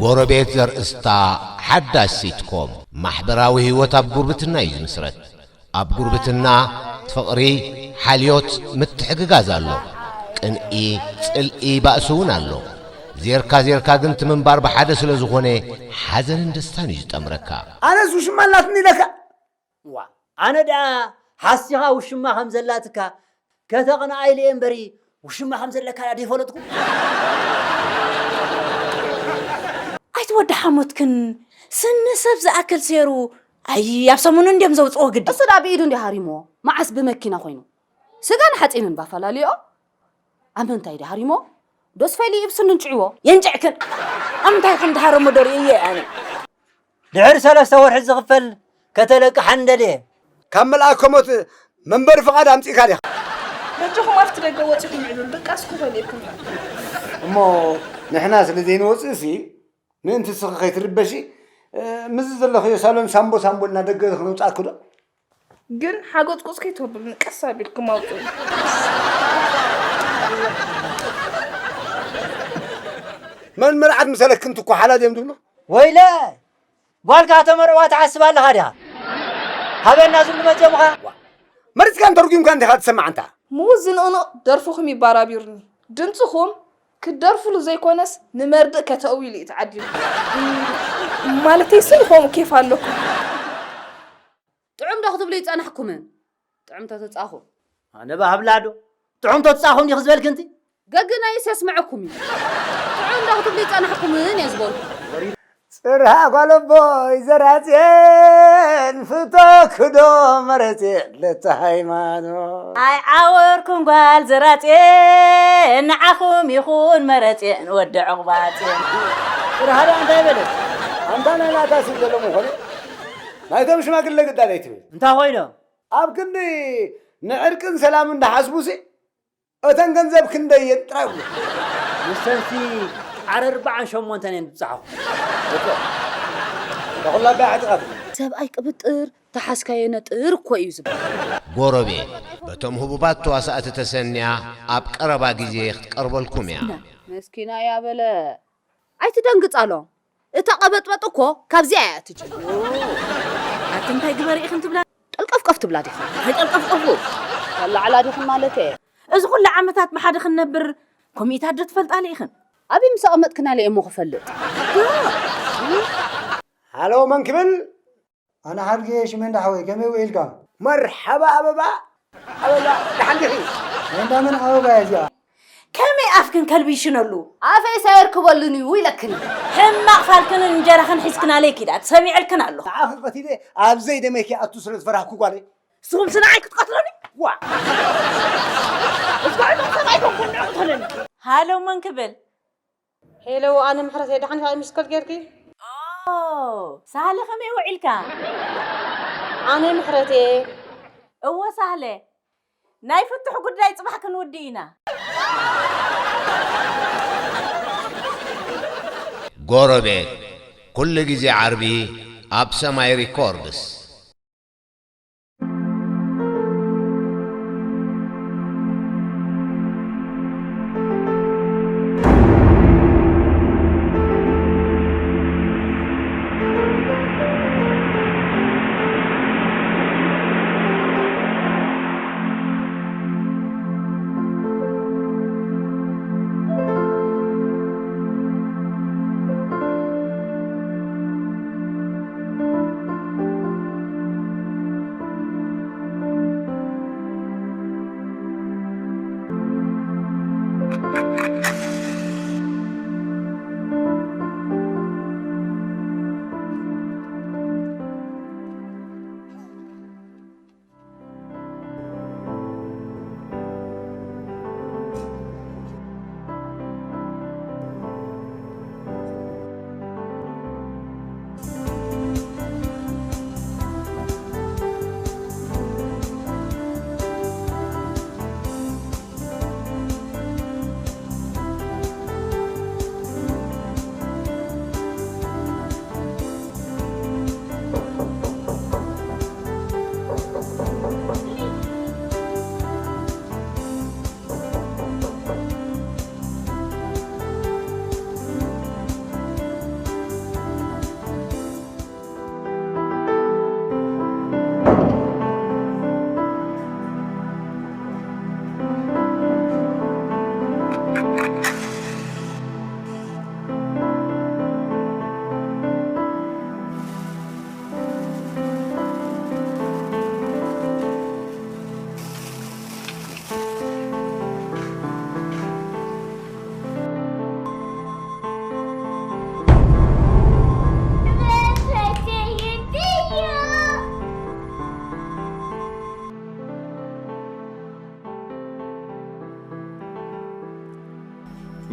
ጎረቤት ዘርእስታ ሓዳሽ ሲትኮም። ማሕበራዊ ህይወት ኣብ ጉርብትና እዩ ዝምስረት። ኣብ ጉርብትና ፍቕሪ፣ ሓልዮት፣ ምትሕግጋዝ ኣሎ። ቅንኢ፣ ጽልኢ፣ ባእሲ እውን ኣሎ። ዜርካ ዜርካ ግን እቲ ምንባር ብሓደ ስለ ዝኾነ ሓዘንን ደስታን እዩ ዝጠምረካ። ኣነስ ውሽማ ኣላትኒ ኢለካ። ዋ፣ ኣነ ደኣ ሓሲኻ ውሽማ ከም ዘላትካ ከተቕንኣ ኢለ እየ እምበሪ፣ ውሽማ ከም ዘለካ ደኣ ደይፈለጥኩ። ኣይትወዲ ሓሞትክን፣ ስኒ ሰብ ዝኣክል ሴሩ። ኣይ፣ ኣብ ሰሙኑ እንድዮም ዘውፅዎ ግዲ። እሱ ደኣ ብኢዱ እንዲ ሃሪሞ፣ መዓስ ብመኪና ኮይኑ። ስጋን ሓፂንን ባፈላልዮ። ኣብ ምንታይ ደሃሪሞ? ዶስ ፈሊ ኢብስን እንጭዕዎ? የንጭዕክን። ኣብ ምንታይ ከም ደሃረሞ ዶ ርእየ ኣነ? ድሕሪ ሰለስተ ወርሒ ዝኽፈል ከተለቅሓን ደልየ። ካብ መልኣከ ሞት መንበሪ ፍቓድ ኣምጺእካ ዲኻ? በጃኹም ኣብቲ ደገ ወጺኹም ዕልሉ ድቃስኩም ፈሊጥኩም። እሞ ንሕና ስለ ዘይንወጽእሲ ምእንቲ ስኺ ከይትርበሺ፣ እ፣ ምስዚ ዘለኽዮ ሳሎን ሳምቦ ሳምቦ እና ደገ ክነውጻእኪ ዶ? ግን ሓጎጽጎጽ ከይትወብሉኒ ቀስ ኣቢልኩም ኣውጽኡ። መን መርዓት ምሰለክን ትኳሓላ ድዮም ዝብሉ? ወይለ! ጓልካ ተመርዕዋ ትሓስብ ኣለኻ ዲኻ? ሃበና ዝብሉ መቸሙኻ? መሪጽካን ተርጉምካን ዲኻ ትሰማዕ ኣንታ? ምዉት ዝንቕንቕ ደርፍኹም ይባራቢሩኒ። ድምጽኹም ክትደርፍሉ ዘይኮነስ ንመርድእ ከተእዊ ኢሉ እዩ ተዓዲሉ። ማለተይ ስኒ ከምኡ ኬፍ ኣለኩም። ጥዑም ዶ ክትብሉ ይጸናሕኩምን? ጥዑም ተተጻኹም። ኣነ ባሃብላ ዶ? ጥዑም ተጻኹም ዲኺ ዝበልክንቲ? ገግናይስ የስምዐኩም እዩ። ጥዑም ዶ ክትብሉ ይጸናሕኩምን እየ ዝበልኩ። ጽርሃ ጓል ኣቦይ ዘራጽየን ፍቶክዶ መረጽየን ለተ ሃይማኖት። ኣይዓወርኩም ጓል ዘራጽየን ንዓኹም ይኹን መረጽየን ወዲ ዕቑባጽየን። ጽርሃ ደኣ እንታይ በለት? ኣንታ ናይ ናታ ስም ዘሎ ምኾነ ናይቶም ሽማግለ ግዳል ኣይትብል። እንታይ ኮይኖም? ኣብ ክንዲ ንዕርቅን ሰላምን እንዳሓስቡሲ እተን ገንዘብ ክንደየን ጥራይ ብሉ። ንሰንሲ ዓረ ኣርባዓን ሸሞንተን እየን ዝብጽሓኹ። እኮ፣ ተኹላ ኣባይ ዓጢቓትኒ። ሰብኣይ ቅብጥር፣ ተሓዝካዮ ነጥር እኮ እዩ ዝብል። ጎረቤት፣ በቶም ህቡባት ተዋሳእቲ ተሰንያ ኣብ ቀረባ ግዜ ክትቀርበልኩም እያ። መስኪና እያ በለ። ኣይትደንግጻሎም። እታ ቀበጥበጥ እኮ ካብዚኣ እያ ትጅምር። ኣቲ እንታይ ግበሪ ኢኽን ትብላ? ጠልቀፍቀፍ ትብላ ዲኽን? ኣይጠልቀፍቀፉ። ተላዕላ ዲኽን ማለት እየ። እዚ ኩሉ ዓመታት ብሓደ ክንነብር ኮሚታት ዶ ትፈልጣ ኢኽን? ኣበይ ምስ ኣቐመጥክናለ እየ እሞ ክፈልጥ። ሃሎ፣ መን ክብል? ኣነ ሓድገ ሽመንዳ ሓወይ፣ ከመይ ውዒልካ? መርሓባ ኣበባ፣ ኣበባ፣ ደሓን ዲኺ? ናይ እንዳ መን ኣበባ እያ እዚኣ? ከመይ ኣፍክን ከልቢ ይሽነሉ? ኣፈይ ሳየርክበሉን እዩ ኢለክን። ሕማቕ ፋልክንን እንጀራኽን ሒዝክናለይ ኪዳ፣ ሰሚዐልክን ኣለኹ። ንዓኺ ቀቲለ ኣብ ዘይደመይ ከይኣቱ ስለ ዝፈራህኩ ጓለይ። ንስኹም ስንዓይ ክትቀትሉኒ? ዋ! እስካዕኩም ሰብ ኣይኮንኩም ንዕቁተለኒ። ሃሎ መን ክብል? ሄሎ፣ ኣነ ምሕረተይ፣ ደሓን ኢኻ? ሚስኮል ጌርኪ? ኦ፣ ሳህለ ከመይ ውዒልካ? ኣነ ምሕረተይ። እወ ሳህለ፣ ናይ ፍትሑ ጉዳይ ጽባሕ ክንውድእ ኢና። ጎረቤት፣ ኩሉ ግዜ ዓርቢ ኣብ ሰማይ ሪኮርድስ።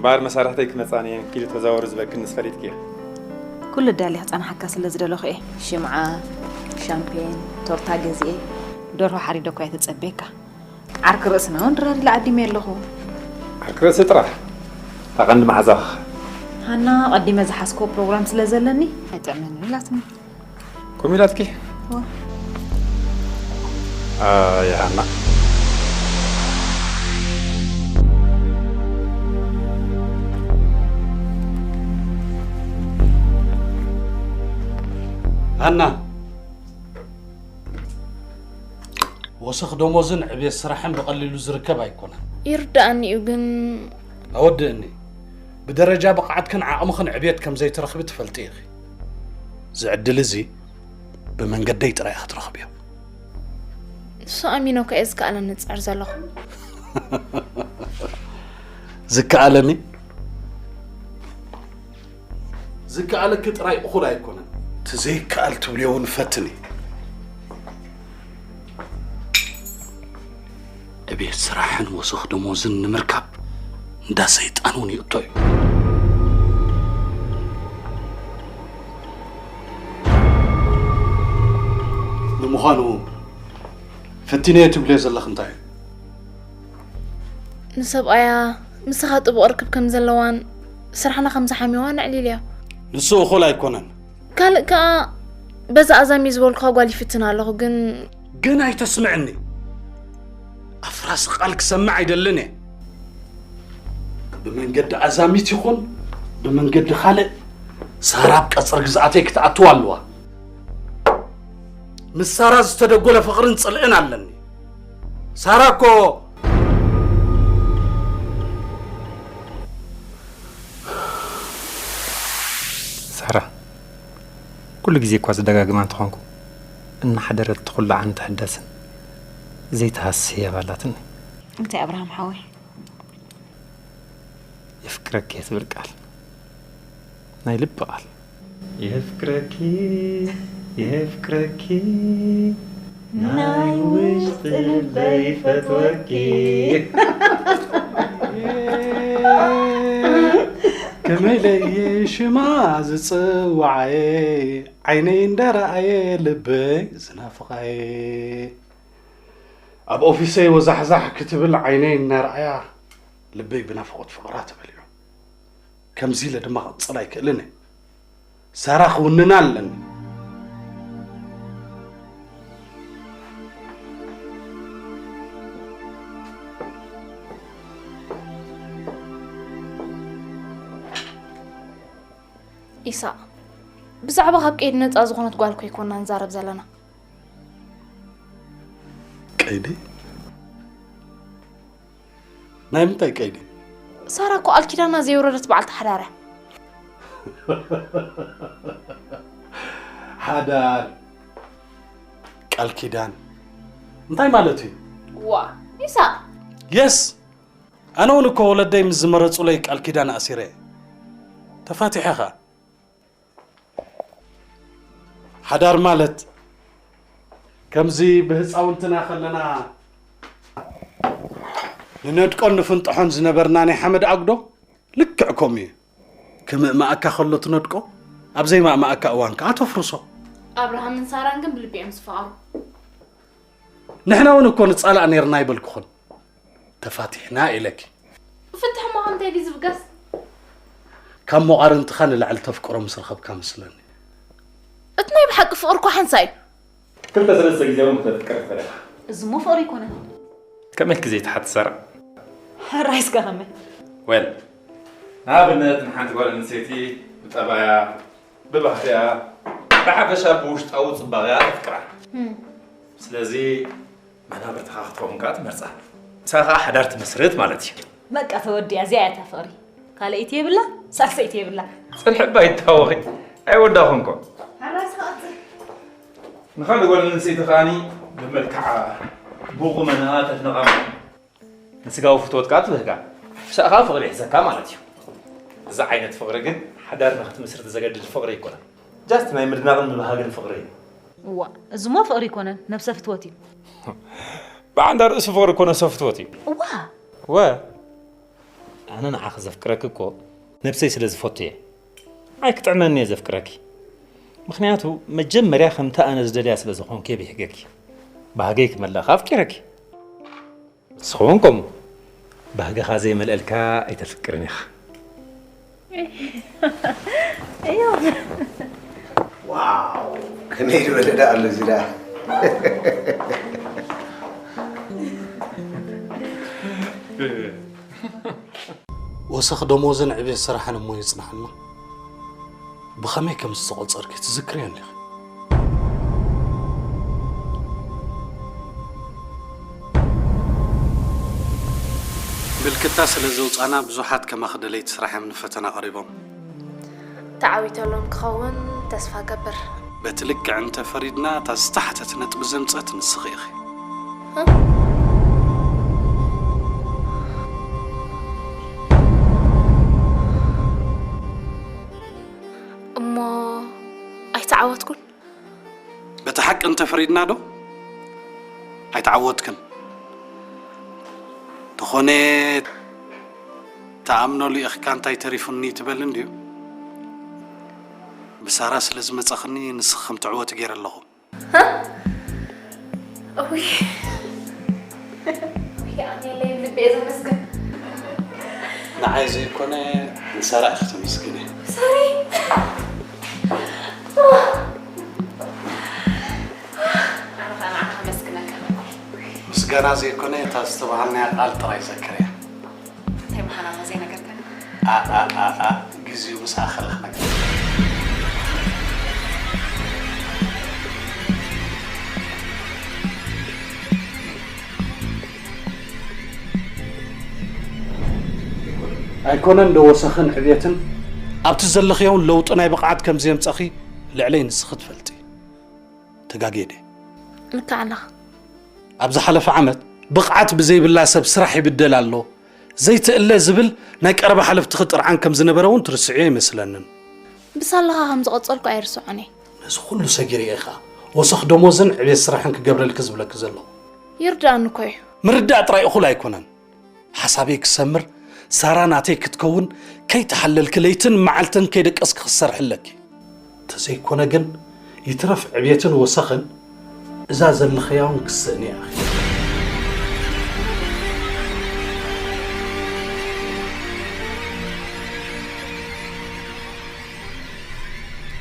እምበኣር መሳርሕተይ ክመጻን እየን፣ ኪዲ ተዛወሪ ዝበልክንስ ፈሊጥኪ ኢኺ። ኩሉ ዳልየ ክጸንሓካ ስለ ዝደለኹ እየ። ሽምዓ፣ ሻምፔን፣ ቶርታ ገዚኤ፣ ደርሆ ሓሪደ እኳ እየ ተጸብየካ። ዓርኪ ርእስና እውን ድራር ኢለ ዓዲመ ኣለኹ። ዓርኪ ርእሲ ጥራሕ? እታ ቀንዲ መሓዛኺ? ሃና ቀዲመ ዝሓዝክዎ ፕሮግራም ስለ ዘለኒ ኣይጥዕመንን ኢላትኒ። ከምኡ ኢላትኪ? እወ። ኣይ ሃና። ሃና፣ ወሰኽ ደሞዝን ዕብየት ስራሕን ብቐሊሉ ዝርከብ ኣይኮነን። ይርዳእኒ እዩ ግን። ኣወድእኒ። ብደረጃ ብቕዓትክን ዓቕምኽን ዕብየት ከም ዘይትረኽቢ ትፈልጢ ኢኺ። እዚ ዕድል እዚ ብመንገደይ ጥራይ ኢኺ ትረኽብዮ። ንሱ ኣሚኖ ከ እየ ዝከኣለኒ ዝጽዕር ዘለኹ። ዝከኣለኒ? ዝከኣለኪ ጥራይ እኹል ኣይኮነን። እቲ ዘይከኣል ትብልዮ እውን ፈትኒ። ዕብየት ስራሕን ወሰኽ ደሞዝን ንምርካብ እንዳ ሰይጣን እውን ይእቶ እዩ። ንምዃኑ ፈቲነዮ ትብልዮ ዘለኺ እንታይ እዩ? ንሰብኣያ ምሳኻ ጥቡቕ ርክብ ከም ዘለዋን ስራሕና ከም ዝሓምዋ ነዕሊልያ። ንሱ እኹል ኣይኮነን። ካልእ ከኣ በዛ ኣዛሚ ዝበልኩኻ ጓል ይፍትን ኣለኹ፣ ግን ግን ኣይተስምዕኒ። ኣፍራሲ ቃል ክሰምዕ ኣይደልን እየ። ብመንገዲ ኣዛሚት ይኹን ብመንገዲ ካልእ፣ ሳራ ኣብ ቀጽሪ ግዝኣተይ ክትኣትዋ ኣለዋ። ምስ ሳራ ዝተደጎለ ፍቕርን ጽልእን ኣለኒ። ሳራ እኮ ሳራ፣ ኩሉ ግዜ እኳ ዝደጋግማ እንተኾንኩ፣ እናሓደረት ትኹላዕን ትሕደስን ዘይትሃስስ ህያብ ኣላትኒ። እንታይ ኣብርሃም ሓወይ? የፍቅረኪ እየ ትብል ቃል፣ ናይ ልቢ ቃል። የፍቅረኪ፣ የፍቅረኪ፣ ናይ ውሽጢ ልበይ ይፈትወኪ። ከመይ ለየ ሽማ ዝጽውዓየ፣ ዓይነይ እንዳረኣየ ልበይ ዝናፍቓየ። ኣብ ኦፊሰይ ወዛሕዛሕ ክትብል ዓይነይ እናረኣያ ልበይ ብናፍቖት ፍቕራ ተመሊኡ። ከምዚ ኢለ ድማ ክቕጽል ኣይክእልን እየ። ሳራ ክውንና ኣለኒ። ኢሳቕ፣ ብዛዕባ ካብ ቀይዲ ነጻ ዝኾነት ጓል እኮ ኣይኮንና ንዛረብ ዘለና። ቀይዲ? ናይ ምንታይ ቀይዲ? ሳራ እኮ ቃል ኪዳና ዘየውረደት በዓልቲ ሓዳር እያ። ሓዳር፣ ቃል ኪዳን እንታይ ማለት እዩ? ዋ፣ ኢሳቕ። የስ፣ ኣነ እውን እኮ ወለደይ ምስ ዝመረጹለይ ቃል ኪዳን ኣሲረ እየ። ተፋቲሐ ኸኣ። ሓዳር ማለት ከምዚ ብህፃውንትና ከለና ንነድቆን ንፍንጥሖን ዝነበርና ናይ ሓመድ ኣጉዶ ልክዕ ከምኡ እዩ። ክምእማኣካ ከሎ ትነድቆ፣ ኣብ ዘይማእማኣካ እዋን ከኣ ተፍርሶ። ኣብርሃምን ሳራን ግን ብልቢ እዮም ዝፋቐሩ። ንሕና እውን እኮ ንፃላእ ነይርና ኣይበልኩኹን። ተፋቲሕና ኢለኪ። ፍትሕ እሞ ከምታይ ድዩ ዝብገስ? ካብ መቓርንትኻ ንላዕሊ ተፍቅሮ ምስ ረኸብካ መስለኒ። እቲ ናይ ብሓቂ ፍቕሪ እኮ ሓንሳእ እዩ። ክልተ ሰለስተ ግዜ እውን ክተፍቅር ትኽእል ኢኻ። እዚ እሞ ፍቕሪ ኣይኮነን። ከመይ ኢልኪ ዘይትሓቲ ሳራ? ሕራይ እስከ ከመይ? ወል፣ ንኣብነት ንሓንቲ ጓል ኣንስተይቲ ብጠባያ፣ ብባህሪኣ፣ ብሓፈሻ ብውሽጣዊ ጽባቐኣ ተፍቅራ። እም። ስለዚ መናብርትኻ ክትኸውን ከኣ ትመርጻ። ንሳ ከኣ ሓዳር ትመስርት ማለት እዩ። በቃ ተወዲኣ፣ እዚኣ እያ እታ ፍቕሪ። ካልኣይቲ የብላ፣ ሳልሰይቲ የብላ። ጽንሒ እባ ይታወኺ። ኣይወዳኹን እኮ። ሓራስ ከኣ ንኻልእ ጓል ኣንስተይቲ ከኣኒ ብመልክዓ፣ ብቑመንኣ ተድንቓ። ንስጋዊ ፍትወት ከኣ ትብህጋ። ምሳኣ ከኣ ፍቕሪ ይሕዘካ ማለት እዩ። እዚ ዓይነት ፍቕሪ ግን ሓዳር ንኽትምስርት ዘገድድ ፍቕሪ ኣይኮነን። ጃስት ናይ ምድናቕን ምብሃግን ፍቕሪ እዩ። እዋ፣ እዚ እሞ ፍቕሪ ኣይኮነን፣ ነብሰ ፍትወት እዩ። ብዓንዳ ርእሱ ፍቕሪ እኮ ነብሰ ፍትወት እዩ። እዋ። ወ። ኣነ ንዓኺ ዘፍቅረኪ እኮ ነብሰይ ስለ ዝፈቱ እየ። ኣይ ክጥዕመኒ እየ ዘፍቅረኪ። ምኽንያቱ መጀመርያ ከምታ ኣነ ዝደልያ ስለ ዝኾንኩ እየ ብሂገኪ። ባህገይ ክመልእኻ ኣፍቂረኪ። ንስኺ እውን ከምኡ። ባህግኻ ዘይመልአልካ ኣይተፍቅርን ኢኻ። እዮም። ዋው፣ ከመይ ዝበለ ደኣ ኣሎ እዚ ደኣ። ወሰኽ ደሞዝን ዕቤት ስራሕን እሞ ይጽናሕና። ብኸመይ ከም ዝተቖጸርኪ ትዝክርዮ እንዲኺ? ምልክታ ስለ ዘውጻና ብዙሓት ከማኺ ደለይቲ ስራሕ እዮም ንፈተና ቀሪቦም። ተዓዊተሎም ክኸውን ተስፋ ገብር። በቲ ልክዕ እንተ ፈሪድና እታ ዝተሓተት ነጥቢ ዘምጸት ንስኺ ኢኺ። እሞ ኣይተዓወትኩን? በቲ ሓቂ እንተ ፈሪድና ዶ? ኣይተዓወትክን። ተኾነ ተኣምኖ ልኢኽካ እንታይ ተሪፉኒ ትበል እንድዩ? ብሳራ ስለ ዝመጻኽኒ ንስኺ ከም ትዕወቲ ገይረ ኣለኹ። እውይ። እውይ፣ ኣነ የለይን ልበይ ዘመስግን። ንዓይ ዘይኮነ ንሳራ ኢኺ ተመስግኒ። ሳሪ። ኣነ ኸኣ ንዓኻ ከመስግነካ። ምስጋና ዘይኮነ እታ ዝተባሃልናያ ቃል ጥራይ ዘክርያ። እንታይ ምዃና እሞ ዘይነገርከኒ? ኣኣኣኣ ግዜኡ ምስ ኣኸለ ክነግር። ኣይኮነን ዶ ወሰኽን ዕብየትን ኣብቲ ዘለኽዮ እውን ለውጢ ናይ ብቕዓት ከም ዘየምጸኺ ልዕለይ ንስኺ ትፈልጢ። ተጋግየ ድየ? ልክዕ ኣለኻ። ኣብ ዝሓለፈ ዓመት ብቕዓት ብዘይብላ ሰብ ስራሕ ይብደል ኣሎ ዘይትእለ ዝብል ናይ ቀረባ ሓለፍትኺ ጥርዓን ከም ዝነበረ እውን ትርስዕዮ ኣይመስለንን። ብሳላኻ ከም ዝቐጸልኩ ኣይርስዖን እየ። ነዚ ኩሉ ሰጊረ እየ ኸኣ ወሰኽ ደሞዝን ዕቤት ስራሕን ክገብረልኪ ዝብለኪ ዘለኹ። ይርድኣኒ እኮ እዩ። ምርዳእ ጥራይ እኹል ኣይኮነን። ሓሳበይ ክሰምር ሳራ ናተይ ክትከውን ከይተሓለልኪ ለይትን መዓልትን ከይደቀስኪ ክትሰርሒ ኣለኪ። እንተዘይኮነ ግን ይትረፍ ዕብየትን ወሰኽን እዛ ዘለኽያ እውን ክስእንያ ኢኺ።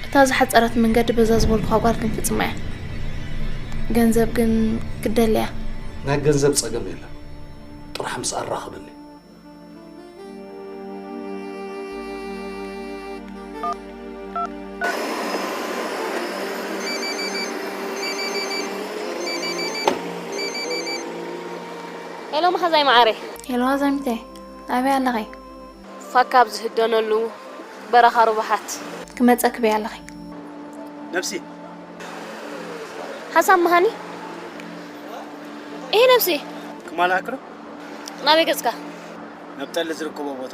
እታ ዝሓጸረት መንገዲ በዛ ዝበልኩኻ ጓል ክንፍጽማ እያ። ገንዘብ ግን ክትደሊ እያ። ናይ ገንዘብ ጸገም የለን። ጥራሕ ምስ ኣራኽብኒ። ሄሎ መሓዛይ መዓረይ። ሄሎ ኣዛሚተይ፣ ኣበይ ኣለኺ? ፋካ ኣብ ዝህደነሉ በረኻ ርቡሓት። ክመጸኪ በይ ኣለኺ። ነብሲ። ሓሳብ መሃኒ። ይሄ ነብሲ። ክማላእክሮ። ናበይ ገጽካ? ናብ ጠሊ ዝርከቦ ቦታ።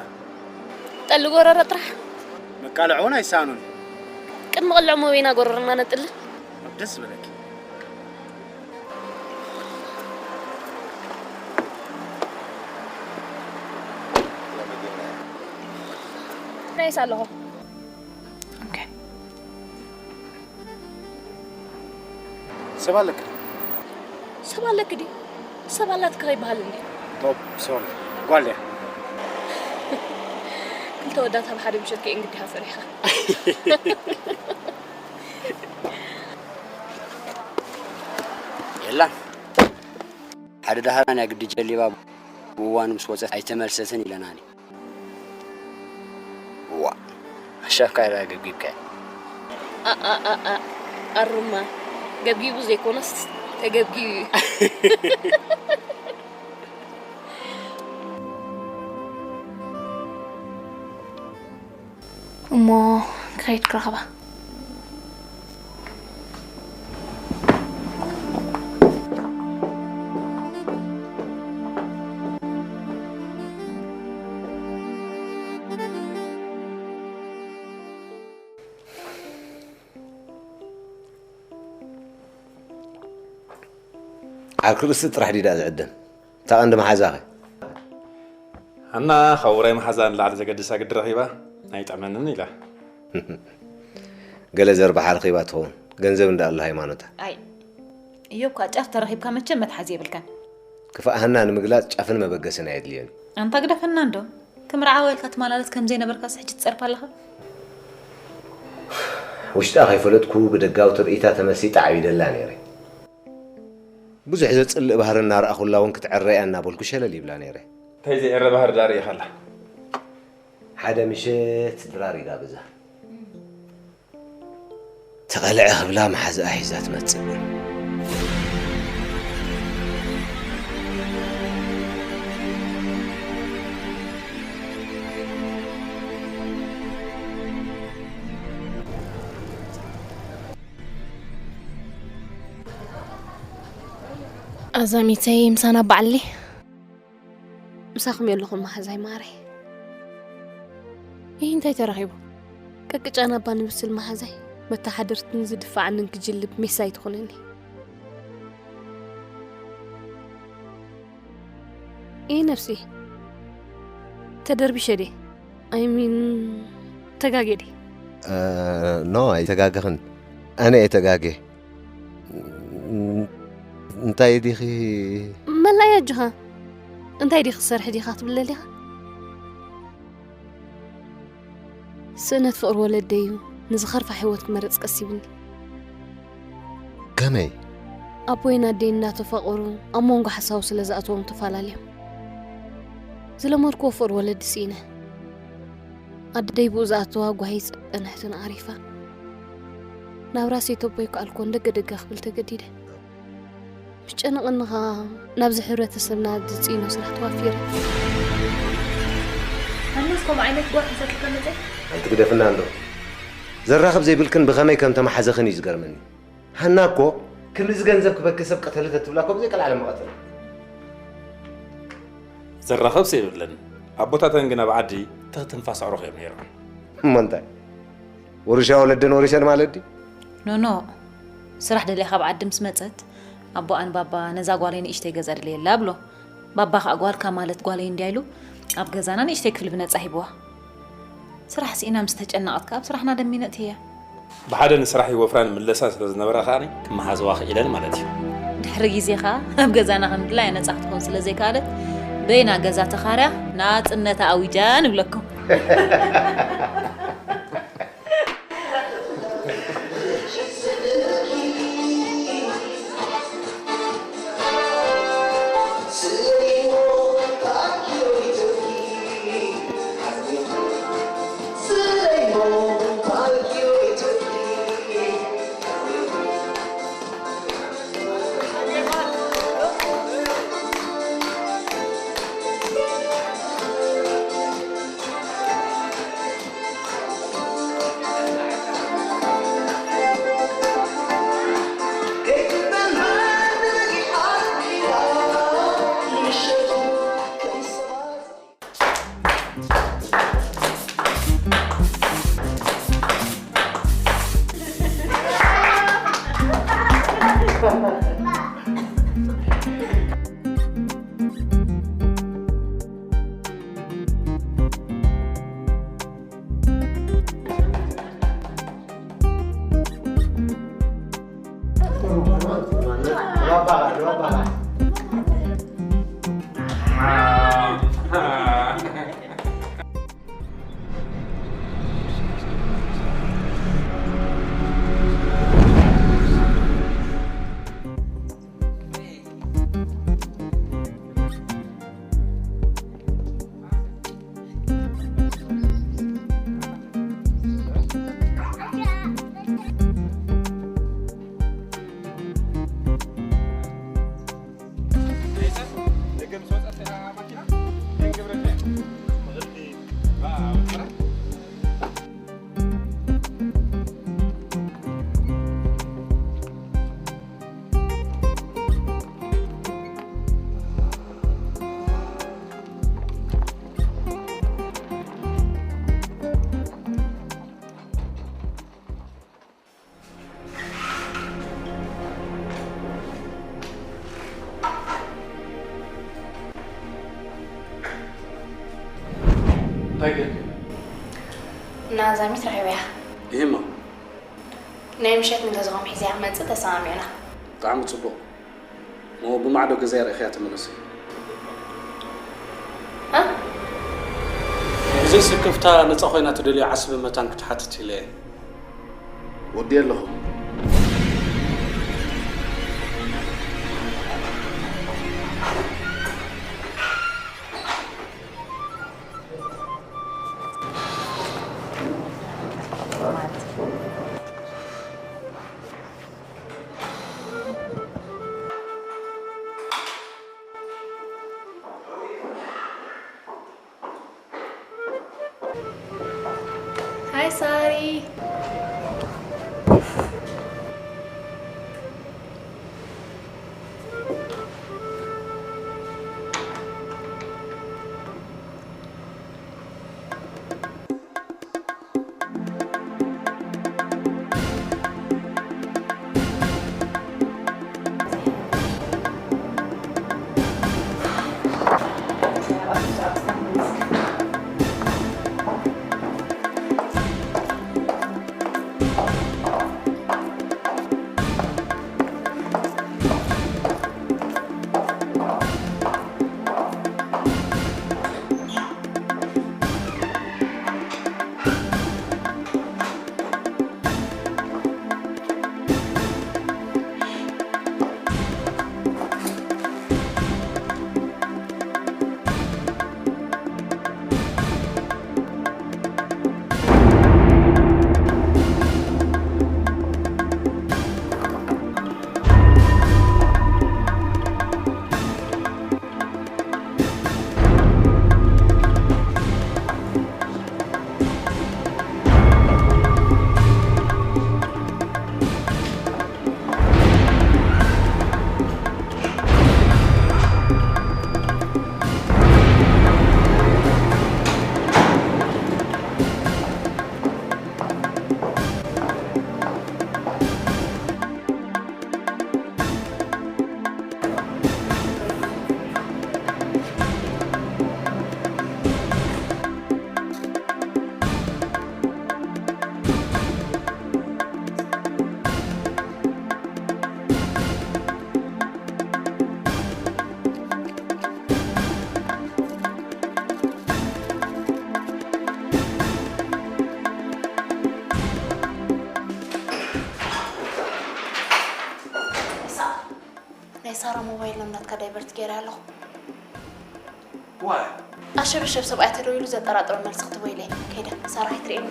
ጠሊ ጎረሮ ጥራሕ። መቃልዕ እውን ኣይሰኣኑን። ቅድሚ ቅልዕ ሞቤና ጎረርና ነጥሊ። ኣብ ደስ ዝበለኪ። ናይስ ኣለኹ። ሰብ ኣለክ ሰብ ኣለክ ድዩ? ሰብ ኣላትክ ከይበሃል እንዲ። ቶፕ ሶሪ ጓል እያ። ክልተ ወዳት ኣብ ሓደ ምሸት ከይ እንግዲኻ ፈሪኻ። የላን ሓደ ደሃራ ናይ ግዲ ጀሊባ ብእዋኑ ምስ ወፀት ኣይተመልሰትን ኢለናኒ። ዋ ኣሻካ ኢላ ገብጊብካ። ኣሩማ ገብጊቡ ዘይኮነስ ተገብጊቡ እዩ። እሞ ክኸይድ ክረኽባ። ዓርኪ ርእሲ ጥራሕ ድዩ ደኣ ዝዕደም? እታ ቀንዲ መሓዛኸ? ኣና ካብ ውራይ መሓዛ ንላዕሊ ዘገድሳ ግዲ ረኺባ ኣይጠመንን ኢላ። ገለ ዘርብሓ ረኺባ ትኸውን። ገንዘብ እንዳኣሉ ሃይማኖታ። ኣይ፣ እዮብ፣ ካብ ጫፍ ተረኺብካ መቸም መትሓዚ የብልካን። ክፋእ ሃና ንምግላጽ ጫፍን መበገስን ኣየድልዮን። ኣንታ ግደፈና እንዶ። ክምርዓዋ ኢልካ ትመላለስ ከም ዘይነበርካስ ሕጂ ትጸርፍ ኣለኻ? ውሽጣ ከይፈለጥኩ ብደጋዊ ትርኢታ ተመሲጣ ዓቢደላ ነይረ። ብዙሕ ዘጽልእ ባህሪ እናረኣኹላ እውን ክትዕረ እያ እናበልኩ ሸለል ይብላ ነይረ። እንታይ ዘየረ ባህሪ ዳር ኢኻ ኣላ? ሓደ ምሸት ድራር ይጋብዛ። ተቐልዐ ክብላ መሓዝኣ ሒዛ ትመጽእ። ኣዛሚተይ ምሳና በዓሊ። ምሳኹም የለኹም መሓዛይ ማረይ። ይህ እንታይ ተረኺቡ? ቅቅጫን ኣባ ንብስል መሓዛይ መተሓደርትን ዝድፋዓንን ክጅልብ ሜሳ ኣይትኹንኒ። ይህ ነፍሲ ተደርቢሸ ድየ? ኣይሚን ተጋጌ ድየ? ኖ ኣይተጋገኽን። ኣነ እየ ተጋጌ። እንታይ ዲኺ? መላያ ኣጆኻ እንታይ ዲኺ ትሰርሒ ዲኻ ትብል ኣለኻ? ስእነት ፍቕሪ ወለደይ እዩ ንዝኸርፋ ህይወት ክመርጽ ቀሲብኒ። ከመይ? ኣቦይን ኣደይን እናተፋቐሩ ኣብ መንጎ ሓሳቡ ስለ ዝኣተዎም ተፈላለዮም። ዝለመድክዎ ፍቕሪ ወለዲ ስኢነ። ኣደይ ብኡ ዝኣተዋ ጓሂ ጸንሕትን ዓሪፋ። ናብራ ሴቶቦይ ከኣልኮን ደገ ደገ ክብል ተገዲደ። ምስ ጨነቐኒ ኸኣ ናብዚ ሕብረተሰብና ዝጽኢኖ ስራሕ ተዋፊረ። ሃናስ ከምኡ ዓይነት ጓል ሒዛትልካ መጸት? ኣንቲ ግደፍና እንዶ። ዘራኽብ ዘይብልክን ብኸመይ ከም ተማሓዘኽን እዩ ዝገርመኒ። ሃና እኮ ክንድዚ ገንዘብ ክበኪ ሰብ ቀተለት እትብላ እኮ ብዘይቀልዓለም መቐተል። ዘራኸብስ የብለን። ኣቦታተን ግን ኣብ ዓዲ ትኽ ትንፋስ ኣዕሩኽ እዮም ነይሮም። እሞ እንታይ? ወርሻ ወለደን ወሪሰን ማለት ድዩ? ኖኖ፣ ስራሕ ደልያ ካብ ዓዲ ምስ መጸት፣ ኣቦኣን ባባ ነዛ ጓለይ ንእሽተይ ገዛ ድልየላ ብሎ። ባባ ከኣ ጓልካ ማለት ጓለይ እንድያ ኢሉ፣ ኣብ ገዛና ንእሽተይ ክፍሊ ብነጻ ሂብዋ። ስራሕ ስኢና ምስ ተጨነቐት ከኣ ኣብ ስራሕና ደሚነ እትህያ። ብሓደ ንስራሕ ይወፍራን ምለሳን ስለ ዝነበራ ከኣ ክመሓዝዋ ክኢለን ማለት እዩ። ድሕሪ ግዜ ከኣ ኣብ ገዛና ከም ድላያ ነጻ ክትኮን ስለ ዘይከኣለት፣ በይና ገዛ ተኻርያ ናጽነታ ኣዊጃ ንብለኩም። ዛሚት ረኺበያ። ይህሞ ናይ ምሸት ንገዛኹም ሒዘያ ክመጽእ ተሰማሚዕና። ብጣዕሚ ጽቡቕ። እሞ ብማዕዶ ገዛይ ርኢኽያ ተመለሲ። እ? ብዘይ ስክፍታ ነጻ ኮይና ትደልዮ ዓስቢ መታን ክትሓትት ኢለ እየ። ወዲ ኣለኹ። Hi, Sari. ናይ ሳራ ሞባይል ናብ ናትካ ዳይቨርት ገይረ ኣለኹ። ዋይ? ኣሸበሸብ ሰብኣይ ተደዊሉ ዘጠራጥሮ መልሲ ክትቦ ኢለ ከይደ ሳራ ኣይትርእየኒ።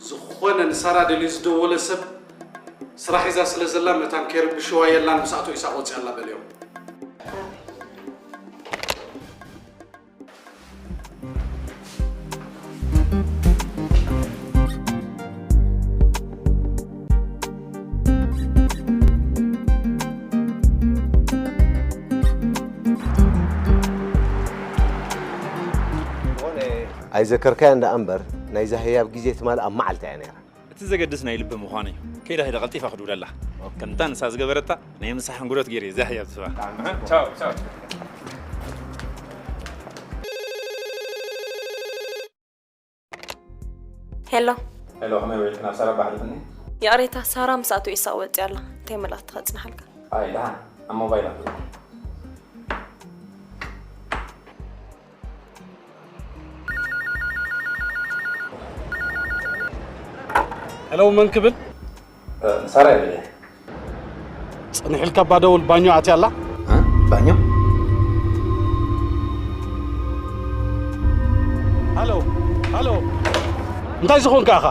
ዝኾነ ንሳራ ደልዩ ዝደወለ ሰብ ስራሕ ሒዛ ስለ ዘላ መታን ከይርብሽዋ የላን፣ ምስ ኣቶ ኢሳቕ ወፂኣ ኣላ በልዮም። ኣይዘከርካያ እንዳ እምበር፣ ናይዛ ህያብ ግዜ ትማል ኣብ መዓልታ እያ ነይራ። እቲ ዘገድስ ናይ ልቢ ምዃኑ እዩ። ከይዳ ከይዳ ቀልጢፋ ክድውለላ። ከምታ ንሳ ዝገበረታ ናይ ምሳሕ እንጉዶት ገይረ እዛ ህያብ ትስባ። ቻው፣ ቻው። ሄሎ። ሄሎ፣ ከመይ ውዒልኪ? ናብ ሳራ ባሕሊፍኒ? ይቕሬታ፣ ሳራ ምስ ኣቶ ኢሳቕ ወጺኣ ኣላ። እንታይ መልእኽቲ ከጽንሓልካ? ኣይ፣ ደሓን። ኣብ ሞባይል ኣትዎ። ሄሎ፣ መን ክብል? እ፣ ሳራ ይበልየ። ጽንሕ ኢልካ እባ ደውል፣ ባኞ ኣትያ ኣላ። እ? ባኞ? ሃሎ፣ ሃሎ። እንታይ ዝኾንካ ኢኻ?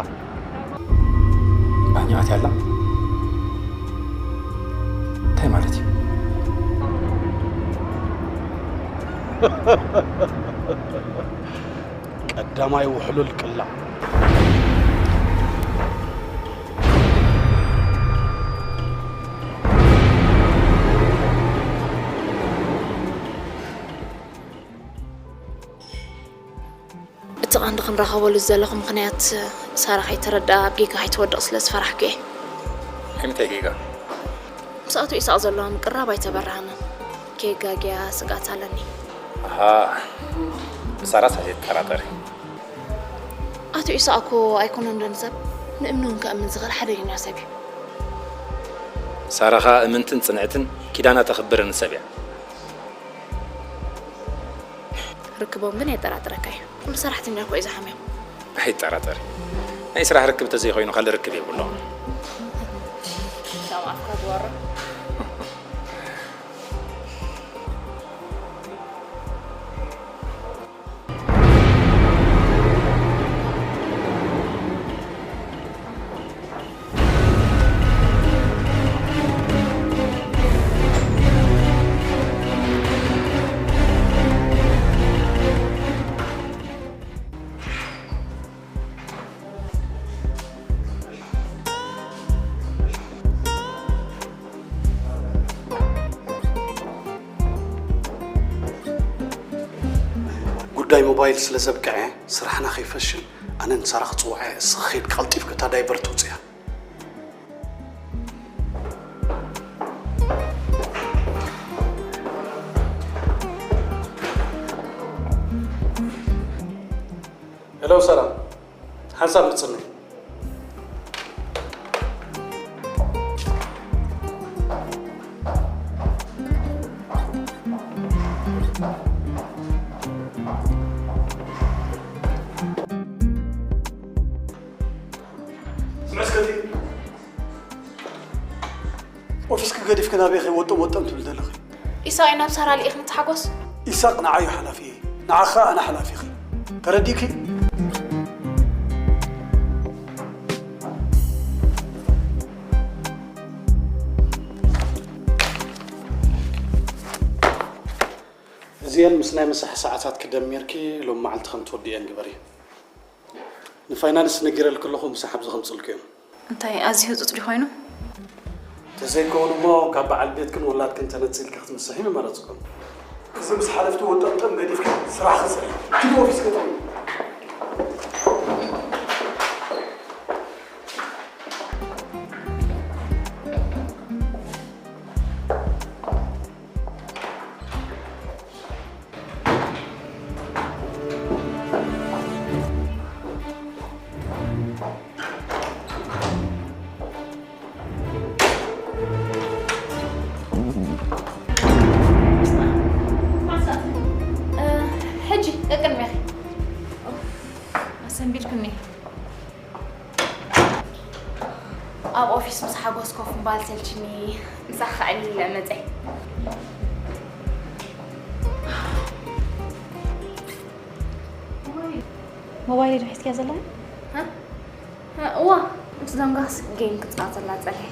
ባኞ ኣትያ ኣላ? እንታይ ማለት እዩ? ቀዳማይ ውሕሉል ቅላዕ። እቲ ቀንዲ ንራኸበሉ ዘለኹ ምኽንያት ሳራ ከይተረድኣ ኣብ ጌጋ ከይትወድቕ ስለ ዝፈራሕኩ እየ። እንታይ ጌጋ? ምስ ኣቶ ኢሳቕ ዘለዋ ምቅርራብ ኣይተበራህንን። ከየጋግያ ስግኣት ኣለኒ። ኣሃ፣ ብሳራስ ኣይትጠራጠሪ። ኣቶ ኢሳቕ እኮ ኣይኮነን ዶ ንሰብ ንእምኒ እውን ከእምን ዝኽእል ሓደገኛ ሰብ እዩ። ሳራ ኸኣ እምንትን ጽንዕትን ኪዳና ተኽብርን ሰብ እያ። ርክቦም ግን የጠራጥረካ እዩ። ኩሉ ሰራሕተኛ እኮ እዩ ዝሓምዮም። ኣይጠራጠሪ። ናይ ስራሕ ርክብ ተዘይኮይኑ ካልእ ርክብ የብሎም። ካብ ኣፍካ ዝወርድ። ጉዳይ ሞባይል ስለ ዘብቅዐ ስራሕና ከይፈሽል ኣነ ንሳራ ክፅውዓ እየ። እስኺ ከይድ ቀልጢፍኪ እታ ዳይቨር ትውፅያ። ሄሎ ሰላም፣ ሓንሳብ ምፅኒ። ኦፊስኪ ገዲፍኪ ናበይ ከይ ወጠም ወጠም ትብል ዘለኺ? ኢሳቕ እዩ ናብ ሳራ ልኢኽኒ ትሓጎስ። ኢሳቕ ንዓዩ ሓላፊ እየ፣ ንዓኻ ኣነ ሓላፊኺ። ተረዲእኪ? እዚአን ምስ ናይ ምሳሕ ሰዓታት ክደሚርኪ ሎም መዓልቲ ከም ትወድእየን ግበሪ። ንፋይናንስ ነጊረልኪ ኣለኹ፣ ምሳሕ ኣብዚ ከምፅልኩ እዮም። እንታይ ኣዝዩ ህፁፅ ድዩ ኮይኑ? ተዘይከውን እሞ ካብ በዓል ቤትክን ወላድክን ተነፂልኪ ክትምስሒ ምመረፅኩም። እዚ ምስ ሓለፍቲ ወጠምጠም ገዲፍኪ ስራሕ ክስርሒ። ኪዲ ኦፊስ ገጠሙ። ሕጂ ቀቅድሜኺ ኣሰንቢድኩኒ። ኣብ ኦፊስ ምስ ሓጎስ ኮፍ ምባል ሰልችኒ። ምሳኻ ክዕልል ኢለ መጸ። ሞባይል ዶ ሒዝክያ ዘለኺ? እዋ፣ ምስ ዘምጋስ ጌም ክትጻወተላ ጸኒሐ።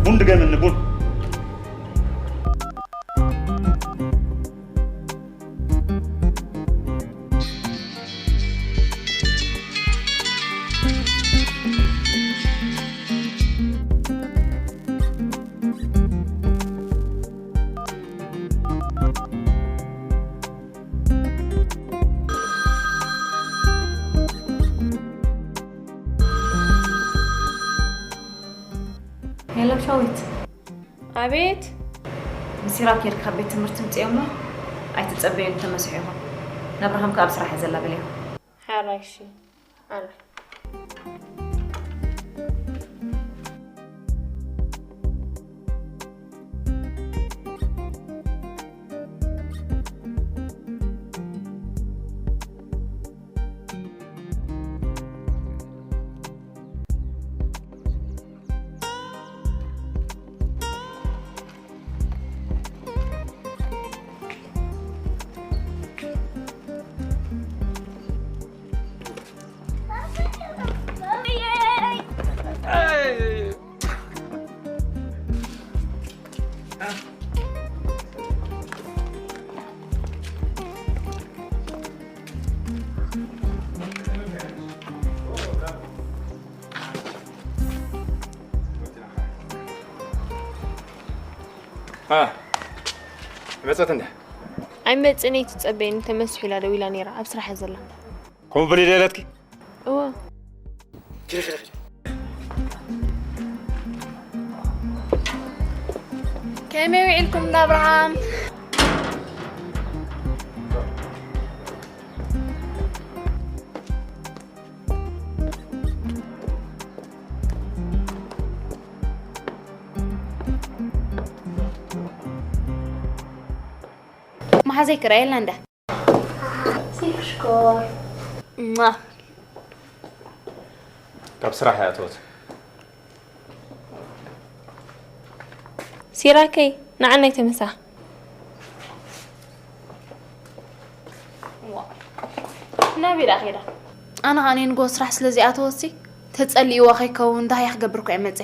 ቡን ድገምኒ ቡን። ሄሎ ሻዊት። ኣቤት። ንሲራክ ጌርካ ካብ ቤት ትምህርቲ ምፅኦ እሞ ኣይትፀበዮን ተመስሑ ኢኹም። ነብርሃም ከኣ ኣብ ስራሕ እየ ዘላ በልዮ። ሓራይ እሺ። ኣላ። ها، መጸት እንደ ኣይመጽእን እየ ትጸበየኒ፣ ተመስሑ ኢላ ደዊላ ነይራ፣ ኣብ ስራሕ እያ ዘላ። ከምኡ በሊ ደለትኪ? እወ። ከመይ ውዒልኩም እንዳ ኣብርሃም? መሓዘይ ክራየልና እንዳ። ሲክሽኮር። ማ። ካብ ስራሕ እያ እተወት። ሲራከይ፣ ንዓናይ ተመሳ። ናበይ ደኣ ኸይዳ? ኣነ ኸኣ ንጎ ስራሕ ስለ ዚኣተወሲ፣ ተጸሊእዋ ኸይከውን፣ ዳህያ ክገብር እኮ እየ መጸ።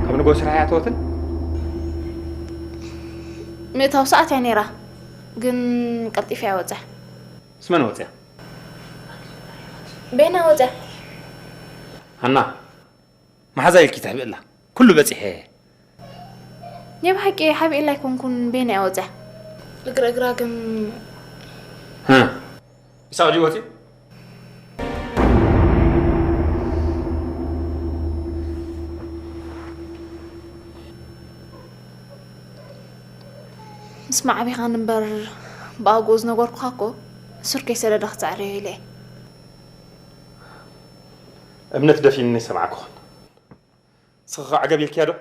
ካብ ንጎ ስራሕ እያ እተወትን? ምእታው ሰዓት እያ ነይራ፣ ግን ቀልጢፋ እያ ወጸ። ምስ መን ወጽያ? ቤና ወጽያ። ሃና፣ መሓዛ ኢልኪ ትሕብእላ። ኩሉ በጺሐ። ናይ ብሓቂ ሓቢእላ ኣይኮንኩን፣ ቤና እያ ወጽያ። እግረ እግራ ግን ሀ። ኢሳቕ ድዩ ወጺኡ? ምስ ማዕቢኻን እምበር ብኣግኡ ዝነገርኩኻ እኮ ሱር ከይሰደደ ክጽዕር እየ ኢለ እየ። እምነት ደፊንኒ ሰማዕኩኽን። ንስኺ ኸ ዓገብ ኢልክያ ዶ?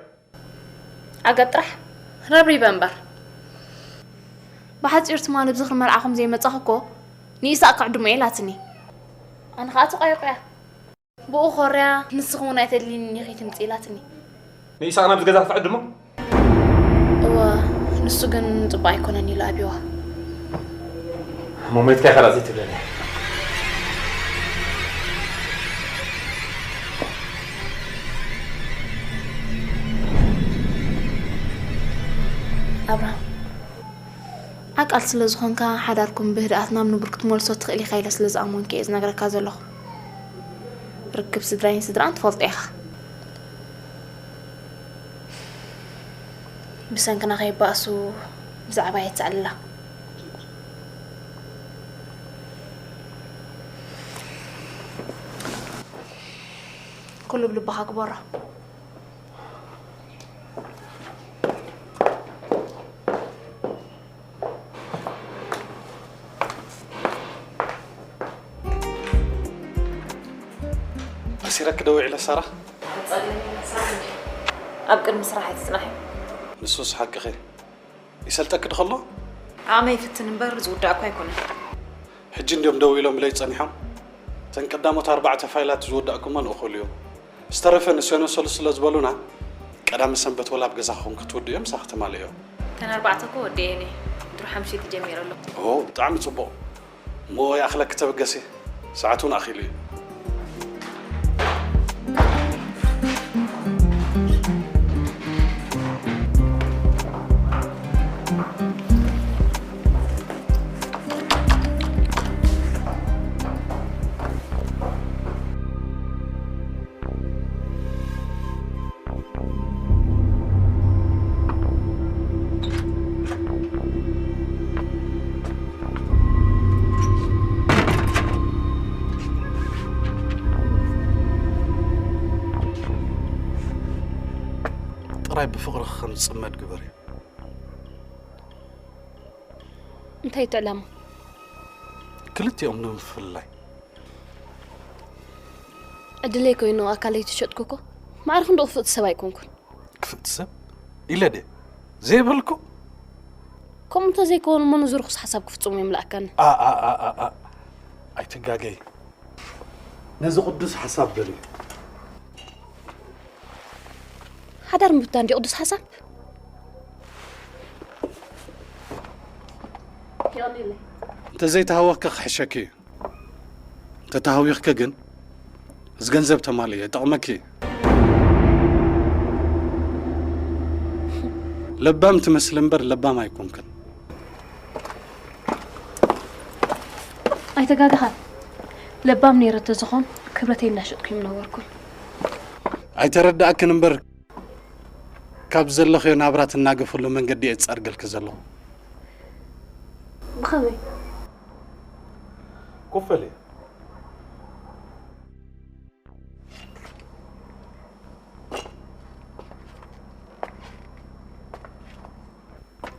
ዓገብ ጥራሕ ረብሪበ እምበር። ብሓጺሩ ትማሊ ኣብ ዝኽሪ መርዓኹም ዘይመጻኹ እኮ ንኢሳቕ ክዕድሞ እየ ኢላትኒ። ኣነ ኸኣ ተቋይቑያ። ብኡ ኮርያ፣ ንስኺ እውን ኣይተድልይንን ኢኺ ትምጺ ኢላትኒ። ንኢሳቕ ናብዚ ገዛ ክትዕድሞ? እወ፣ ንሱ ግን ጽቡቕ ኣይኮነን ኢሉ ኣብይዋ። እሞ ሞይትካ ኢኻ ደኣ ዘይትብለኒ? ኣብርሃም፣ ዓቃል ስለ ዝኾንካ፣ ሓዳርኩም ብህድኣት ናብ ንቡር ክትመልሶ ትኽእል ኢኻ ኢለ ስለ ዝኣመንኩ እየ ዝነግረካ ዘለኹ። ርክብ ስድራይን ስድራን ትፈልጦ ኢኻ። ብሰንክና ከይባእሱ ብዛዕባ የትዕልላ። ኩሉ ብልብኻ ግበሮ። ኣሲረኪ ዶ ውዒለ ሳራ? ኣብ ቅድሚ ስራሕ ኣይትጽናሒ። ንሱስ ሓቅኺ። ይሰልጠኪ ዶ ከሎ? ዓቕመይ ይፍትን እምበር ዝውዳእ እኮ ኣይኮነን። ሕጂ እንድዮም ደው ኢሎምለይ ጸኒሖም። እተን ቀዳሞት ኣርባዕተ ፋይላት ዝወዳእኩመን እኹል እዩ። ዝተረፈ ንሰኖ ሰሉስ ስለ ዝበሉና፣ ቀዳመ ሰንበት ወላ ኣብ ገዛኹም ክትውድእዮ ምሳኺ ተማልእዮ። እተን ኣርባዕተ እኮ ወዲኤን እየ። ድሮ ሓሙሽቲ ጀሚረ ኣለኹ። ኦ፣ ብጣዕሚ ጽቡቕ። እሞ ይኣኽለኪ ተበገሲ። ሰዓት እውን ኣኺሉ እዩ። ጥራይ ብፍቕርኺ ከም ዝጽመድ ግበርዮ። እንታይ እዩ እቲ ዕላማ? ክልቲኦም ንምፍልላይ። ዕድለይ ኮይኑ ኣካለይ ተሸጥኩ እኮ፣ ማዕረ ክንዲ ክፍእቲ ሰብ ኣይኮንኩን። ክፍእቲ ሰብ? ኢለ ድየ ዘይበልኩ? ከምኡ እንተዘይከውን እሞ ነዚ ርኹስ ሓሳብ ክፍጽሙ እዮም ለኣካኒ። ኣ፣ ኣ፣ ኣ፣ ኣ፣ ኣ። ኣይትጋገይ። ነዚ ቅዱስ ሓሳብ በልዮ። ሓዳር ምብታን ድዩ ቅዱስ ሓሳብ? የቐንየለይ። እንተዘይተሃወኽኪ ክሕሸኪ እዩ። እንተተሃዊኽኪ ግን፣ እዚ ገንዘብ ተማልእዮ፣ ይጠቕመኪ እዩ። ለባም ትመስሊ እምበር ለባም ኣይኮንክን። ኣይተጋገኻን። ለባም ነይረ ተዝኾን፣ ክብረተይ እናሸጥኩ ምነበርኩን። ኣይተረዳእክን እምበር፣ ካብ ዘለኽዮ ናብራ ትናገፍሉ መንገዲ እየ ዝጸርገልኪ ዘለኹ። ብኸመይ? ኮፍ በሊ።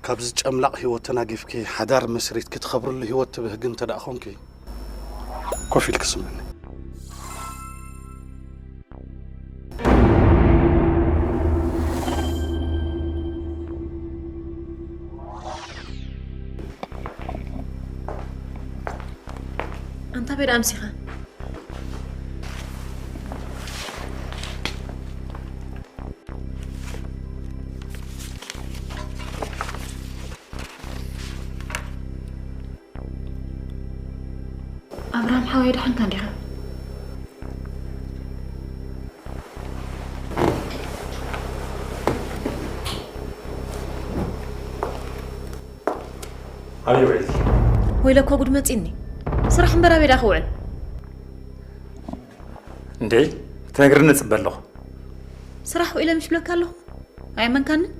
ካብዚ ጨምላቕ ህይወት ተናጊፍኪ ሓዳር መስሪትኪ ትኸብርሉ ህይወት ትብህጊ እንተ ደኣ ኾንኪ፣ ኮፍ ኢልኪ ስምዕኒ። ኣንታ ቤዳ ኣምሲኻ? ኣብርሃም ሓወይ ደሓንካ እንዲኻ? ኣበይ ውዒልኪ? ወይለ እኮ ጉድ መጺኒ። ስራሕ እምበር ኣበይ ደኣ ክውዕል? እንዴ ትነግርኒ እጽበ ኣለኹ። ስራሕ ውዒለ ምሽ ብለካ ኣለኹ። ኣየመንካንን?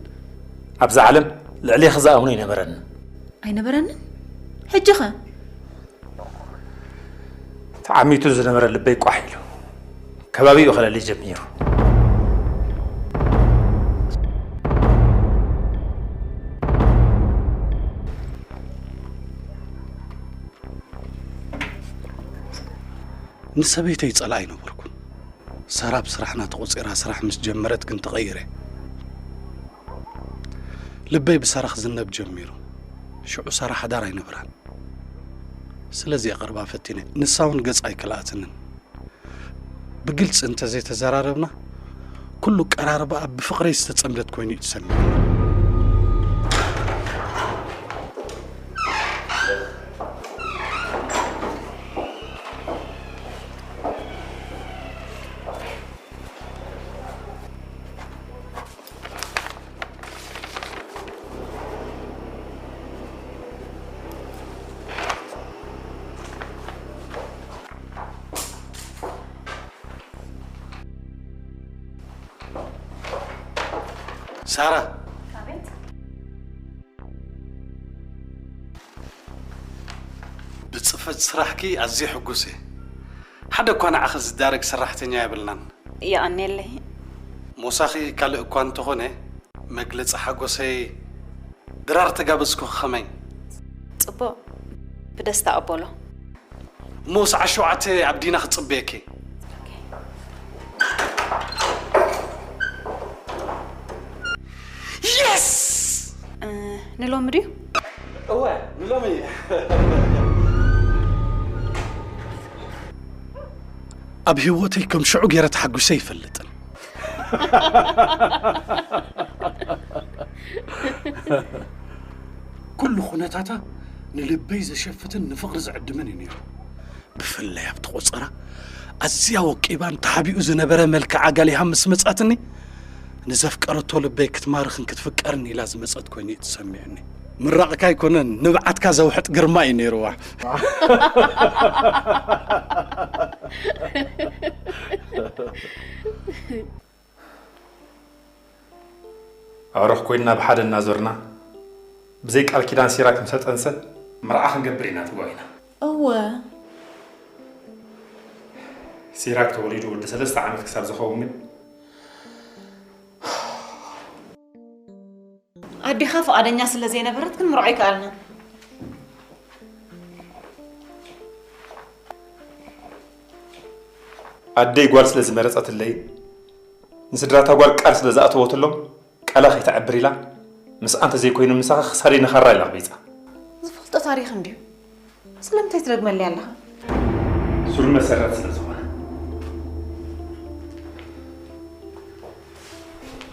ኣብዛ ዓለም ልዕሌኺ ዝኣምኖ ኣይነበረንን። ኣይነበረንን? ሕጂ ኸ? ተዓሚቱ ዝነበረ ልበይ ቋሕ ኢሉ ከባቢኡ ከለሊ ጀሚሩ። ንሰበይተይ ጸላእ ኣይነበርኩን። ሳራ ብስራሕና ተቖጺራ ስራሕ ምስ ጀመረት ግን ተቐይረ። ልበይ ብሳራ ክዝነብ ጀሚሩ። ሽዑ ሳራ ሓዳር ኣይነበራን። ስለዚ የቐርባ ፈቲነ። ንሳ እውን ገጻ ኣይከልኣትንን። ብግልጺ እንተዘይተዘራረብና፣ ኩሉ ቀራርባኣ ብፍቕረይ ዝተጸምደት ኮይኑ እዩ ተሰሚዑኒ። ሳራ። ብጽፈት ስራሕኪ ኣዝየ ሕጉስ እየ። ሓደ እኳ ንዓኺ ዝዳረግ ሰራሕተኛ የብልናን። የቐንየለይ። ሞሳኺ ካልእ እኳ እንተኾነ፣ መግለጺ ሓጎሰይ ድራር ተጋበዝኩኺ ከመይ? ጽቡቕ። ብደስታ እቕበሎ። እሞ ሰዓት ሸውዓተ ኣብ ዲና ክጽበየኪ። የስ! ንሎሚ ድዩ? እወ፣ ንሎሚ። ኣብ ህይወተይ ከም ሽዑ ገይረ ተሓጒሰ ኣይፈልጥን። ኩሉ ኩነታታ ንልበይ ዘሸፍትን ንፍቕሪ ዝዕድምን እዩ ነይሩ። ብፍላይ ኣብቲ ቆጸራ ኣዝያ ወቂባን ተሓቢኡ ዝነበረ መልክዓ ጋሊሃ ምስ መጻትኒ፣ ንዘፍቀረቶ ልበይ ክትማርኽን ክትፍቀርን ኢላ ዝመጸት ኮይኑ እዩ ተሰሚዑኒ። ምራቕካ ኣይኮነን፣ ንብዓትካ ዘውሕጥ ግርማ እዩ ነይርዋ። ኣዕሩኽ ኮይንና ብሓደ እናዞርና፣ ብዘይ ቃል ኪዳን ሲራክ ምስ ኣጠንሰ፣ መርዓ ክንገብር ኢና ተጓይና። እወ። ሲራክ ተወሊዱ ወዲ ሰለስተ ዓመት ክሳብ ዝኸውን ግን፣ ኣዴኻ ፍቓደኛ ስለ ዘይነበረት ክንምርዖ ኣይከኣልናን። ኣደይ ጓል ስለ ዝመረጸትለይ፣ ንስድራታ ጓል ቃል ስለ ዝኣተወትሎም፣ ቃላ ከይተዕብር ኢላ፣ ምስኣ እንተዘይኮይኑ ምሳኻ ክሳደይ ንኻራ ኢላ ኣቕቢጻ። ዝፈልጦ ታሪኽ እንድዩ። ስለምንታይ ትደግመለይ ኣለኻ? ሱር መሰረት ስለ ዝኾነ።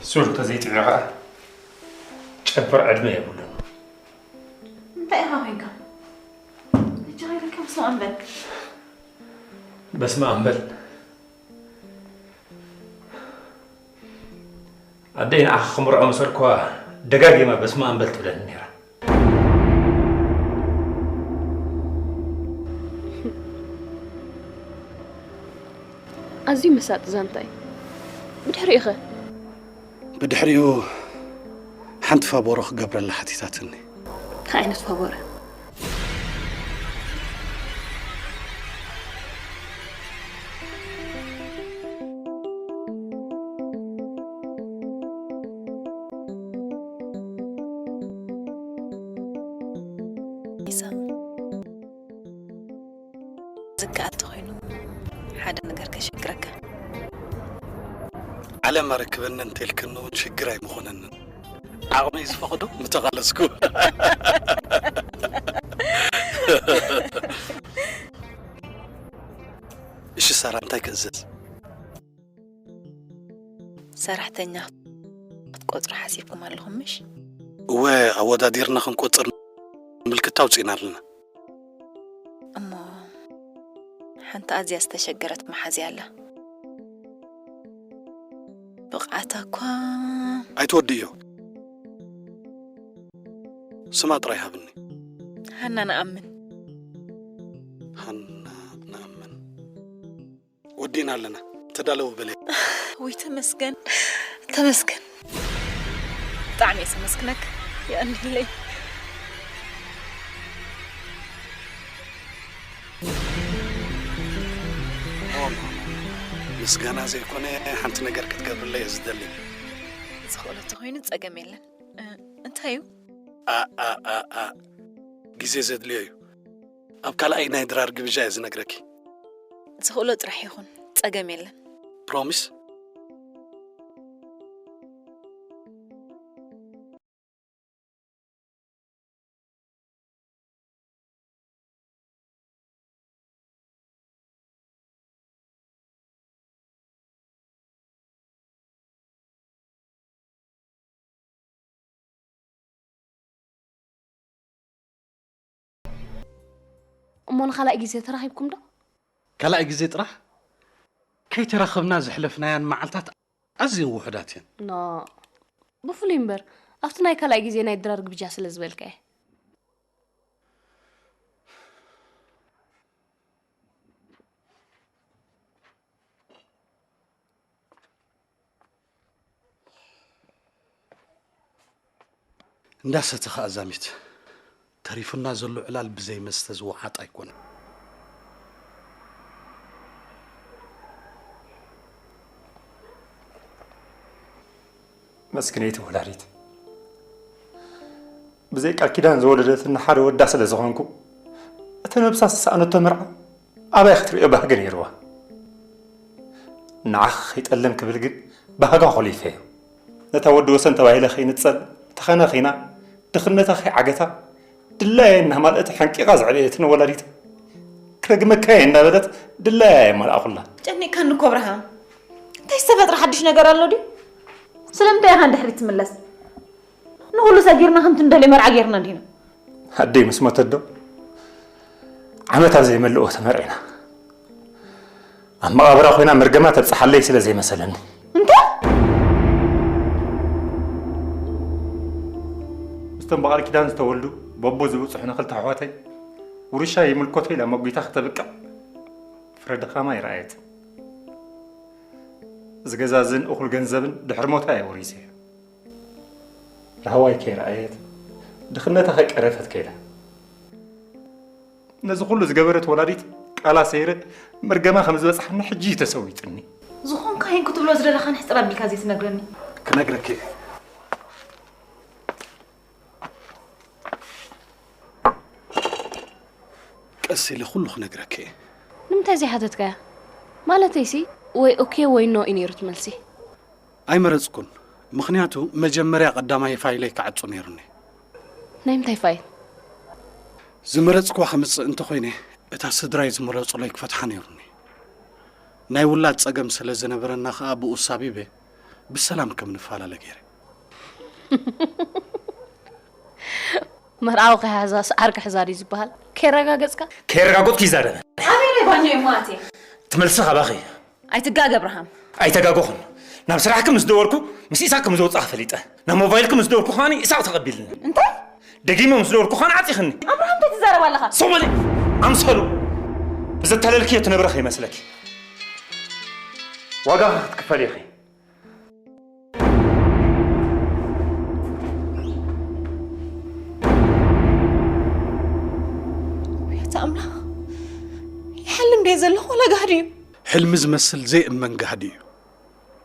ሱር እንተዘይጥዕዮ ኸኣ ጨንፈር ዕድመ የብሉን። እንታይ ኢኻ ኮይንካ? ሕጂ ከይደካ በስመ ኣብ በል። በስመ ኣብ በል። ኣደይ ንዓኻ ክምርዖ መሰልኳ ደጋጊማ በስመ ኣብ በል ትብለኒ ነይራ። ኣዝዩ መሳጢ ዛንታ እዩ። ብድሕሪኡ ኸ? ብድሕሪኡ ሓንቲ ፋቦሮ ክገብረላ ሓቲታትኒ። እንታይ ዓይነት ፋቦረ? ኢሳ፣ ዝከኣል ተኾይኑ ሓደ ነገር ከሸግረካ። ዓለም ኣረክበኒ እንተልክኒ እውን ሽግር ኣይምኾነንን። ዓቕመይ ዝፈቕዶ ምተቓለስኩ። እሺ ሳራ፣ እንታይ ክእዘዝ? ሰራሕተኛ ክትቆጽሩ ሓሲብኩም ኣለኹም ምሽ? እወ፣ ኣወዳዲርና ክንቆጽር ምልክታ ኣውጺእና ኣለና። እሞ ሓንቲ ኣዝያ ዝተሸገረት መሓዝያ ኣላ። ብቕዓታ እኳ ኣይትወድእዮ። ስማ ጥራይ ሃብኒ። ሃና ንኣምን። ሃና ንኣምን። ወዲእና ኣለና። ተዳለዉ በለ። ወይ ተመስገን፣ ተመስገን። ብጣዕሚ እየ ዘመስግነካ። የቐንየለይ። ኦም፣ ምስጋና ዘይኮነ ሓንቲ ነገር ክትገብርለይ እየ ዝደሊ። ዝኽእሎ ተኾይኑ ጸገም የለን። እ፣ እንታይ እዩ? ኣ፣ ኣ፣ ኣ፣ ኣ፣ ግዜ ዘድልዮ እዩ። ኣብ ካልኣይ ናይ ድራር ግብዣ እየ ዝነግረኪ። ዝኽእሎ ጥራሕ ይኹን፣ ጸገም የለን። ፕሮሚስ? እሞ ንኻልኣይ ግዜ ተራኺብኩም ዶ? ካልኣይ ግዜ ጥራሕ? ከይተራኸብና ዘሕለፍናያን መዓልታት ኣዝየን ውሑዳት እየን። ኖ፣ ብፍሉይ እምበር፣ ኣብቲ ናይ ካልኣይ ግዜ ናይ ድራር ግብጃ ስለ ዝበልካየ። እንዳሰተኻ ኣዛሚት፣ ተሪፉና ዘሎ ዕላል ብዘይ መስተ ዝወዓጥ ኣይኮነን። መስኪነይቲ ወላዲት፣ ብዘይ ቃል ኪዳን ዝወለደትና ሓደ ወዳ ስለ ዝኾንኩ፣ እቲ ነብሳ ዝሰኣነቶ መርዓ ኣባይ ክትሪኦ ባህጊ ነይርዋ። ንዓኺ ከይጠልም ክብል ግን ባህጋ ኾሊፈዮ። ነታ ወዲ ወሰን ተባሂለ ከይንጸል ተኸናኺና፣ ድኽነታ ከይዓገታ፣ ድላየ እናማልአት ሓንቂቓ ዘዕበየትኒ ወላዲታ፣ ክረግመካ እየ እናበለት ድላያ የማልኣኹላ። ጨኒቕካኒ እኮ ኣብርሃም። እንታይ ዝተፈጥረ ሓድሽ ነገር ኣሎ ድዩ? ስለምንታይ ኢኻ ንድሕሪት ትምለስ? ንኹሉ ሰጊርና ከምቲ እንደልዮ መርዓ ጌርና እንዲና። ኣደይ ምስ ሞተት ዶ ዓመት ኣብ ዘይመልኦ ተመርዒና። ኣብ መቓብራ ኮይና መርገማ ተብጽሓለይ ስለ ዘይመሰለኒ። እንታይ? ምስቶም ብቓል ኪዳን ዝተወልዱ በቦ ዝበጽሑና ክልተ ኣሕዋተይ ውርሻ ይምልከቶ ኢላ መጒታ ክተብቅዕ ፍረ ድኻማ ኣይረኣየትን። እዚ ገዛ እዝን እኹል ገንዘብን ድሕሪ ሞታ እየ ወሪሰዮ። ራህዋይ ከይረኣየት፣ ድኽነታ ከይቀረፈት ከይዳ። ነዚ ኩሉ ዝገበረት ወላዲት ቃላ ሰይረ መርገማ ከም ዝበጽሓኒ ሕጂ እዩ ተሰዊጥኒ። ዝኾንካ ይን ክትብሎ ዝደለኻ ንሕጽር ኣቢልካ ዘይትነግረኒ። ክነግረኪ እየ። ቀስ ኢለ ኩሉ ክነግረኪ እየ። ንምንታይ ዘይሓተትካያ? ማለተይሲ ወይ ኦኬ ወይ ኖ እዩ ነይሩ እቲ መልሲ። ኣይመረጽኩን። ምኽንያቱ መጀመርያ ቀዳማይ ፋይለይ ክዓጹ ነይሩኒ። ናይ ምንታይ ፋይል? ዝመረጽክዋ ከምጽእ እንተኾይነ፣ እታ ስድራይ ዝመረጹለይ ክፈትሓ ነይሩኒ። ናይ ውላድ ጸገም ስለ ዝነበረና ከኣ ብኡ ሳቢበ ብሰላም ከም ንፈላለ ገይረ። መርዓዊ ክሕዛ ሰዓር ክሕዛ ድዩ ዝበሃል? ከየረጋገጽካ? ከየረጋገጽኩ ይዛረበ። ኣበይ ናይ ባኞ እሞ ኣትየ? ትመልሲ ካባኺ። ኣይትጋገ ኣብርሃም። ኣይተጋገኹን። ናብ ስራሕኪ ምስ ደወልኩ ምስ ኢሳቅ ከም ዝወጻኺ ፈሊጠ። ናብ ሞባይልኪ ምስ ደወልኩ ከማኒ ኢሳቅ ተቐቢልኒ። እንታይ? ደጊመ ምስ ደወልኩ ከማኒ ዓጺኽኒ። ኣብርሃም እንታይ ትዛረብ ኣለኻ? ስቕ በሊ። ኣምሰሉ። ብዘታለልክዮ ትነብሪ ከይመስለኪ። ዋጋ ክትክፈሊ ኢኺ። ጋህዲ እዩ። ሕልሚ ዝመስል ዘይእመን ጋህዲ እዩ።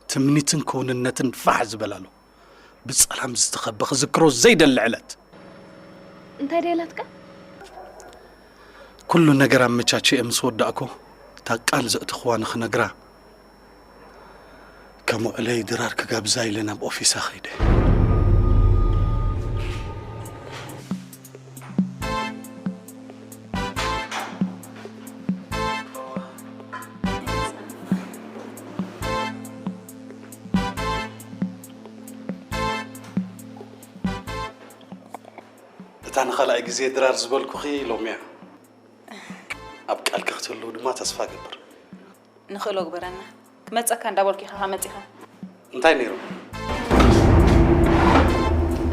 ትምኒትን ክውንነትን ፋሕ ዝበላሉ፣ ብጸላም ዝተኸበ ክዝክሮ ዘይደሊ ዕለት። እንታይ ደላትካ? ኩሉ ነገር ኣመቻችየ ምስ ወዳእኩ፣ እታ ቃል ዘእተኽዋ ንኽነግራ፣ ከም ውዕለይ ድራር ክጋብዛ ኢለ ናብ ኦፊሳ ኸይደ። እታ ንኻልኣይ ግዜ ድራር ዝበልኩኺ ሎሚያ። ኣብ ቃልኪ ክትህልው ድማ ተስፋ እገብር። ንኽእሎ ግበረና። ክመጸካ እንዳበልኩ ኢኻ መጺኻ። እንታይ ነይሩ?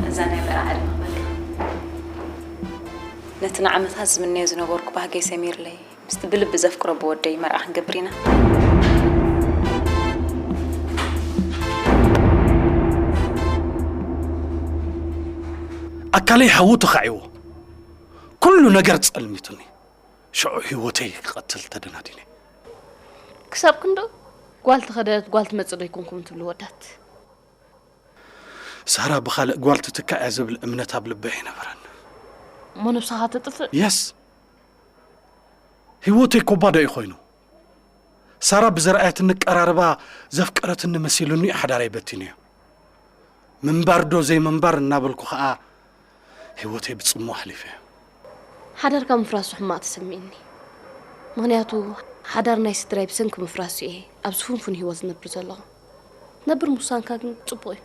እዛ ናይ መርዓ ዕድመ ክበልካ። ነቲ ንዓመታት ዝምነዮ ዝነበርኩ ባህገይ ሰሚርለይ፣ ምስቲ ብልቢ ዘፍቅሮ ብወደይ መርዓ ክንገብር ኢና። ኣካለይ ሓዊ ተኻዒዎ፣ ኩሉ ነገር ጸልሚቱኒ። ሽዑ ህይወተይ ክቐትል ተደናዲነ። ክሳብ ክንዶ ጓል ተኸደት ጓል ትመጽእ ዶ ኣይኮንኩም ትብሉ ወዳት? ሳራ ብኻልእ ጓል ትትካእ እያ ዝብል እምነት ኣብ ልበይ ኣይነበረን። እሞ ነብስኻ ተጥፍእ? የስ። ህይወተይ እኮ ባዶ እዩ ኮይኑ። ሳራ ብዘርኣየትኒ ቀራርባ ዘፍቀረትኒ መሲሉኒ ሓዳረይ በቲነዮ። ምንባር ዶ ዘይምንባር እናበልኩ ኸኣ ህይወተይ ብጽምዋ ኣሕሊፈዮ። ሓዳርካ ምፍራሱ ሕማቕ ተሰሚዕኒ። ምኽንያቱ ሓዳር ናይ ስድራይ ብሰንኪ ምፍራሱ እየ ኣብዚ ፍንፉን ህይወት ዝነብር ዘለኹ። ትነብር ምውሳንካ ግን ጽቡቕ እዩ።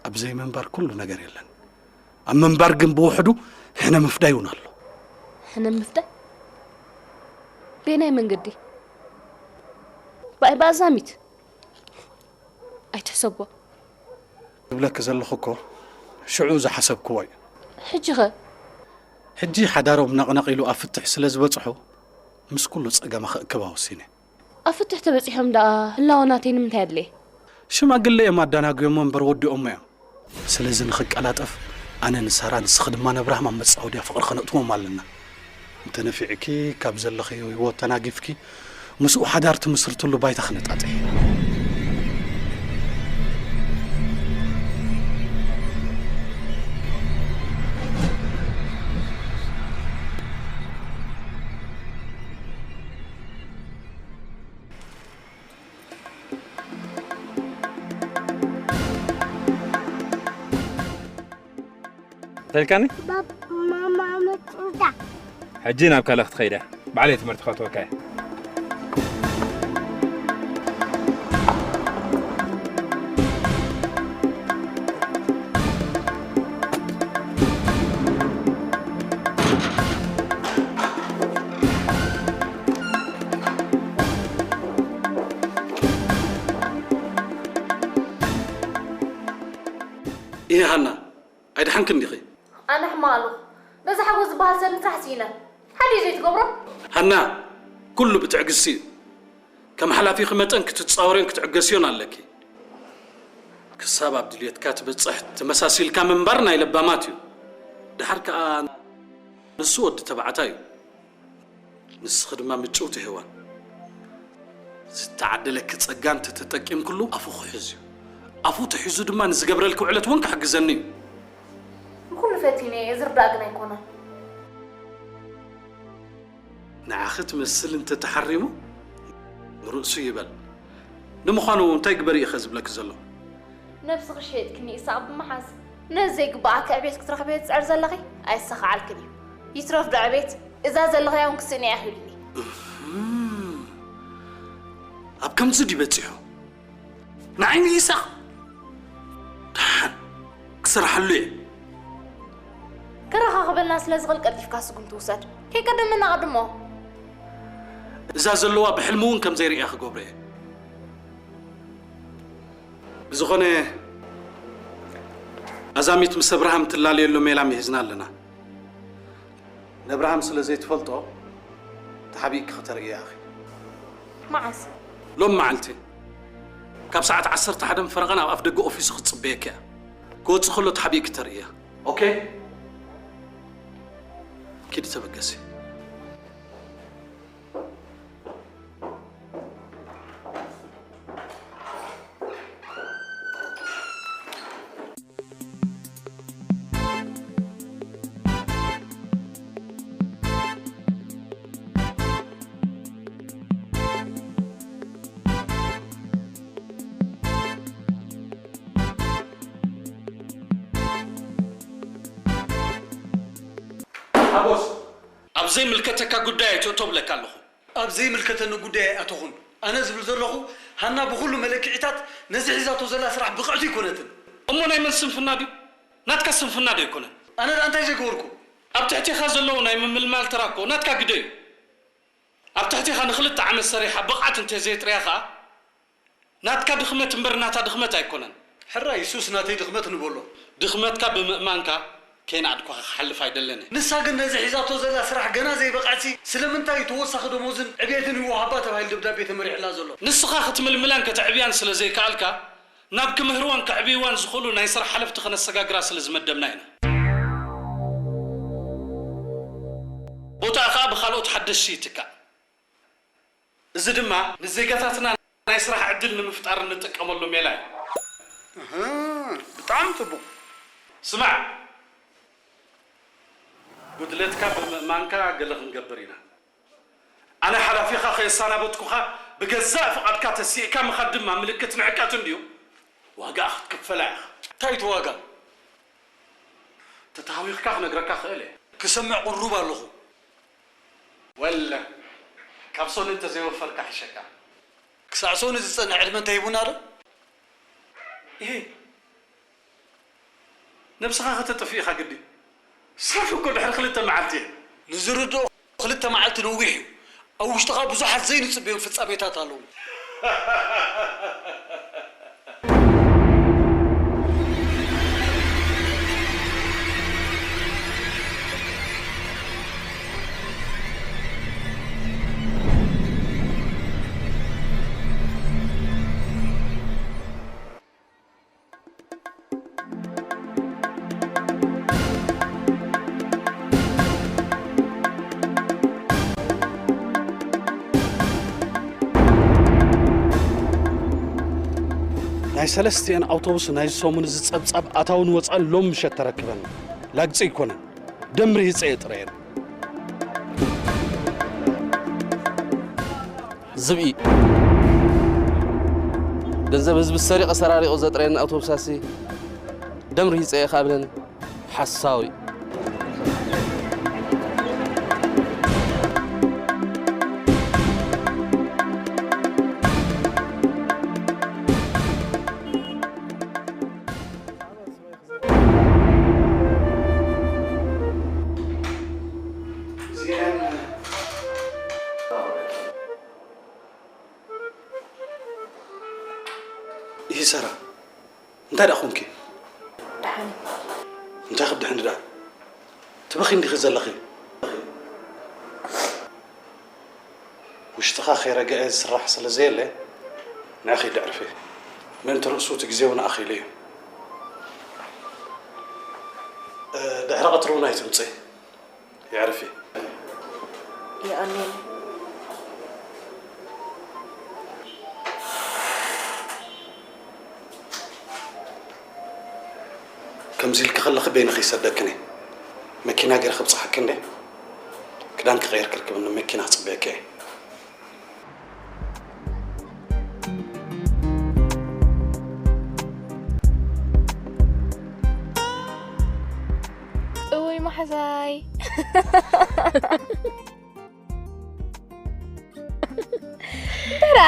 ኣብ ዘይምንባር ኩሉ ነገር የለን። ኣብ ምንባር ግን ብውሕዱ ሕነ ምፍዳይ እውን ኣሎ። ሕነ ምፍዳይ? በየናይ መንገዲ? ብኣይ ብኣዛሚት? ኣይትሕሰቦ። ዝብለኪ ዘለኹ እኮ ሽዑ ዝሓሰብክዎ እዩ። ሕጂ ኸ? ሕጂ ሓዳሮም ነቕነቕ ኢሉ ኣብ ፍትሕ ስለ ዝበጽሑ፣ ምስ ኩሉ ጸገማ ክእክባ ወሲነ። ኣብ ፍትሕ ተበጺሖም ደኣ ህላወ ናተይ ንምንታይ ኣድለየ? ሽማግለ እዮም ኣዳናግዮሞ እምበር ወዲኦሞ እዮም። ስለዚ ንኽቀላጠፍ ኣነ ንሳራ ንስኺ ድማ ነብርሃም ኣብ መጻወድያ ፍቕሪ ከነእትዎም ኣለና። እንተ ነፊዕኪ ካብ ዘለኽዮ ህይወት ተናጊፍኪ ምስኡ ሓዳር ትምስርትሉ ባይታ ክነጣጥሕ ኢና። ተልካኒ? ባብ ማማ መጡዳ። ሕጂ ናብ ካልእ ክትኸይዳ። ባዕለይ ትምህርቲ ከእትወካ እየ። እየ ሃና፣ ኣይደሓንክን ዲኺ? ኣነ ሕማቕ ኣለኹ። በዚ ሓጎስ ዝበሃል ሰብ ምስራሕ ስኢነ። ሓድሽ ዘይትገብሮ? ሃና፣ ኩሉ ብትዕግስቲ እዩ። ከም ሓላፊኺ መጠን ክትጻወርዮን ክትዕገስዮን ኣለኪ። ክሳብ ኣብ ድልየትካ ትበጽሕ ተመሳሲልካ ምንባር ናይ ለባማት እዩ። ደሓር ከኣ ንሱ ወዲ ተባዕታይ እዩ። ንስኺ ድማ ምጭውቲ ሄዋን። ዝተዓደለኪ ጸጋ እንተተጠቂምክሉ ኣፉ ክሕዝ እዩ። ኣፉ ተሒዙ ድማ ንዝገብረልኪ ውዕለት እውን ክሕግዘኒ እዩ። ንኹሉ ፈቲነ እየ፣ ዝርዳእ ግን ኣይኮነን። ንዓኺ ትመስል እንተተሓሪሙ ርእሱ ይበል። ንምዃኑ እንታይ ግበሪ ኢኸ ዝብለኪ ዘሎ? ነብስኺ ሸይጥኪ ንኢሳቕ ብምሓዝ፣ ነዚ ዘይግብኣኪ ዕቤት ክትረኽብዮ ትጽዕሪ ዘለኺ ኣይሰኻዓልክን እዩ። ይትረፍ ዶ ዕቤት፣ እዛ ዘለኽያ እውን ክስእን እያ ኢሉኒ። እህም። ኣብ ከምዚ ድዩ በጺሑ? ንዓይ ንኢሳቕ? ደሓን ክሰርሓሉ እየ። ከረኻኽበልና ስለ ዝኽእል ቀልጢፍካ ስጉምቲ ውሰድ። ከይቀደመና ቀድሞ። እዛ ዘለዋ ብሕልሚ እውን ከም ዘይርእያ ክገብሮ እየ። ብዝኾነ፣ ኣዛሚት ምስ ኣብርሃም ትላለየሉ ሜላ ምሂዝና ኣለና። ነብርሃም ስለ ዘይትፈልጦ፣ ተሓቢእኪ ከተርእያ ኢኺ። መዓስ? ሎም መዓልቲ። ካብ ሰዓት ዓሰርተ ሓደ ፈረቓን ኣብ ኣፍ ደገ ኦፊሱ ክትጽበየኪ እያ። ክወጽእ ከሎ ተሓቢእኪ ተርእያ። ኦኬ? ኪዲ ተበገሲ። ሓጎስ፣ ኣብ ዘይምልከተካ ጉዳይ ኣይትእቶ ብለካ ኣለኹ። ኣብ ዘይምልከተኒ ጉዳይ ኣይኣተኹን። ኣነ ዝብል ዘለኹ፣ ሃና ብኹሉ መለክዒታት ነዚ ሒዛቶ ዘላ ስራሕ ብቕዕቲ ኣይኮነትን። እሞ ናይ መን ስንፍና ድዩ? ናትካ ስንፍና ዶ ኣይኮነን? ኣነ ደኣ እንታይ ዘይገበርኩ? ኣብ ትሕቴኻ ዘለዉ ናይ ምምልማል ተራ እኮ ናትካ ግደ እዩ። ኣብ ትሕቴኻ ንኽልተ ዓመት ሰሪሓ ብቕዓት እንተዘየጥርያ ኸኣ፣ ናትካ ድኽመት እምበር ናታ ድኽመት ኣይኮነን። ሕራይ፣ እሱስ ናተይ ድኽመት ንበሎ። ድኽመትካ ብምእማንካ ከይነኣድኩኻ ክሓልፍ ኣይደልን እየ። ንሳ ግን ነዚ ሒዛቶ ዘላ ስራሕ ገና ዘይበቕዐትሲ፣ ስለምንታይ እዩ ተወሳኺ ደሞዝን ዕብየትን ይወሃባ ተባሂሉ ደብዳቤ ተመሪሑላ ዘሎ? ንስኻ ክትምልምላን ከተዕብያን ስለ ዘይከኣልካ፣ ናብ ክምህርዋን ከዕብይዋን ዝኽእሉ ናይ ስራሕ ሓለፍቲ ከነሰጋግራ ስለ ዝመደብና ኢና። ቦታኣ ኸኣ ብኻልኦት ሓደሽቲ ይትካእ። እዚ ድማ ንዜጋታትና ናይ ስራሕ ዕድል ንምፍጣር እንጥቀመሉ ሜላ እዩ። እህ፣ ብጣዕሚ ጽቡቕ። ስማዕ፣ ጉድለትካ ብምእማንካ ገለ ክንገብር ኢና። ኣነ ሓላፊኻ ከየሰናበትኩኻ ብገዛእ ፍቓድካ ተሲእካ ምኻድ ድማ ምልክት ንዕቀት እንድዩ። ዋጋኣ ክትክፈላ ኢኻ። እንታይ እቲ ዋጋ? ተተሃዊኽካ ክነግረካ ክእል እየ። ክሰምዕ ቅሩብ ኣለኹ። ወለ፣ ካብ ሶኒ እንተዘይወፈርካ ሕሸካ። ክሳዕ ሶኒ ዝጸንሕ ዕድመ እንተሂቡና ዶ? ኢሂ፣ ነብስኻ ከተጥፍእ ኢኻ ግዲ። ስራሕ እኮ ድሕሪ ክልተ መዓልቲ እየ። ንዝርድኦ ክልተ መዓልቲ ነዊሕ እዩ። ኣብ ውሽጥኻ ብዙሓት ዘይንጽበዮም ፍጻሜታት ኣለዉ። ናይ ሰለስቲኤን ኣውቶቡስ ናይዚ ሰሙን እዚ ጸብጻብ ኣታውን ወጻእን ሎም ምሸት ተረክበን። ላግጺ ኣይኮነን፣ ደም ርሂጸ እየ ጥረ እየን። ዝብኢ። ገንዘብ ህዝቢ ሰሪቐ ሰራሪቑ ዘጥረየኒ ኣውቶቡሳሲ ደም ርሂጸ እየ ካብለን ሓሳዊ። ይሰራ። እንታይ ደኣ ኾንኪ? ደሓን። እንታይ ክትድሕኒ ደኣ? ትበኺ እንዲኺ ዘለኺ። ውሽጥኻ ከይረገአ ዝስራሕ ስለ ዘየለ፣ ንዕኺ ኢለ ዕርፊ። ምእንቲ ርእሱ እቲ ግዜ እውን ኣኺሉ እዩ። እ፣ ድሕሪ ቀትሪ እውን ኣይትምጽኢ። የዕርፊ። የቐንየለይ። ከምዚ ኢልኪ ከለኺ በይንኺ ይሰደክን እየ። መኪና ገይረ ከብጽሓኪ እንደ ክዳን ክቐይር ክርክብኒ መኪና ክጽበየኪ እየ። እውይ መሓዛይ። እንተራ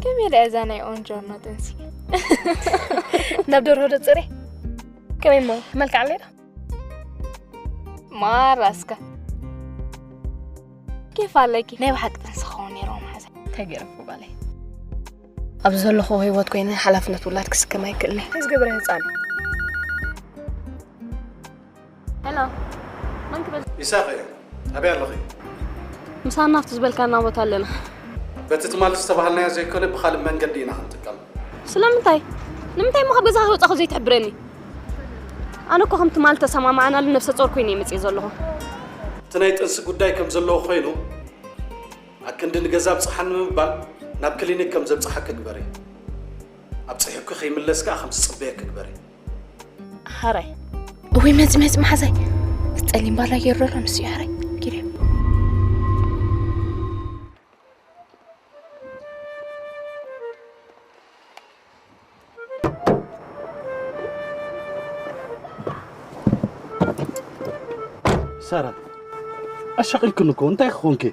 ከመይ ደኣ እዛ ናይ ኦንጆርኖ ጥንሲ? ናብ ደርሆ ዶ ጽሬ? ከመይ እሞ፣ መልክዕ ኣለይ ዶ? ማራ እስከ። ኬፍ ኣለኪ። ናይ ብሓቂ ጥንሲ ክኸውን ነይርዎ መሓዛይ። እንታይ ገይረኩ ጓለይ? ኣብ ዘለኹ ህይወት ኮይነ ሓላፍነት ውላድ ክስከም ኣይክእልን እየ። እንታይ ዝገበረ ህጻን? ሄሎ፣ መን ክብል? ይሳቕ እየ። ኣበይ ኣለኺ? ምሳና ኣብቲ ዝበልካና ቦታ ኣለና። በቲ ትማሊ ዝተባሃልናዮ ዘይኮነ ብኻልእ መንገዲ ኢና ክንጥቀም። ስለምንታይ? ንምንታይ እሞ ካብ ገዛኻ ከይወጻእኩ ዘይትሕብረኒ? ኣነ እኮ ከም ትማሊ ተሰማማዕናሉ ነብሰ ጾር ኮይነ እየ መጽየ ዘለኹ። እቲ ናይ ጥንሲ ጉዳይ ከም ዘለዎ ኮይኑ፣ ኣክንዲ ንገዛ ብጽሓኒ ንምባል ናብ ክሊኒክ ከም ዘብጽሓኪ ግበሪ። ኣብጺሑኪ ከይምለስ ከኣ ከም ዝጽበየኪ ግበሪ። ሓራይ። እውይ፣ መጺ፣ መጺ፣ መሓዛይ። ጸሊም ባላ ገይሩ ኣሎ፣ ንሱ እዩ ሓራይ። ኪደ። ሳራ፣ ኣሻቒልክን እኮ፣ እንታይ ክኾንኪ?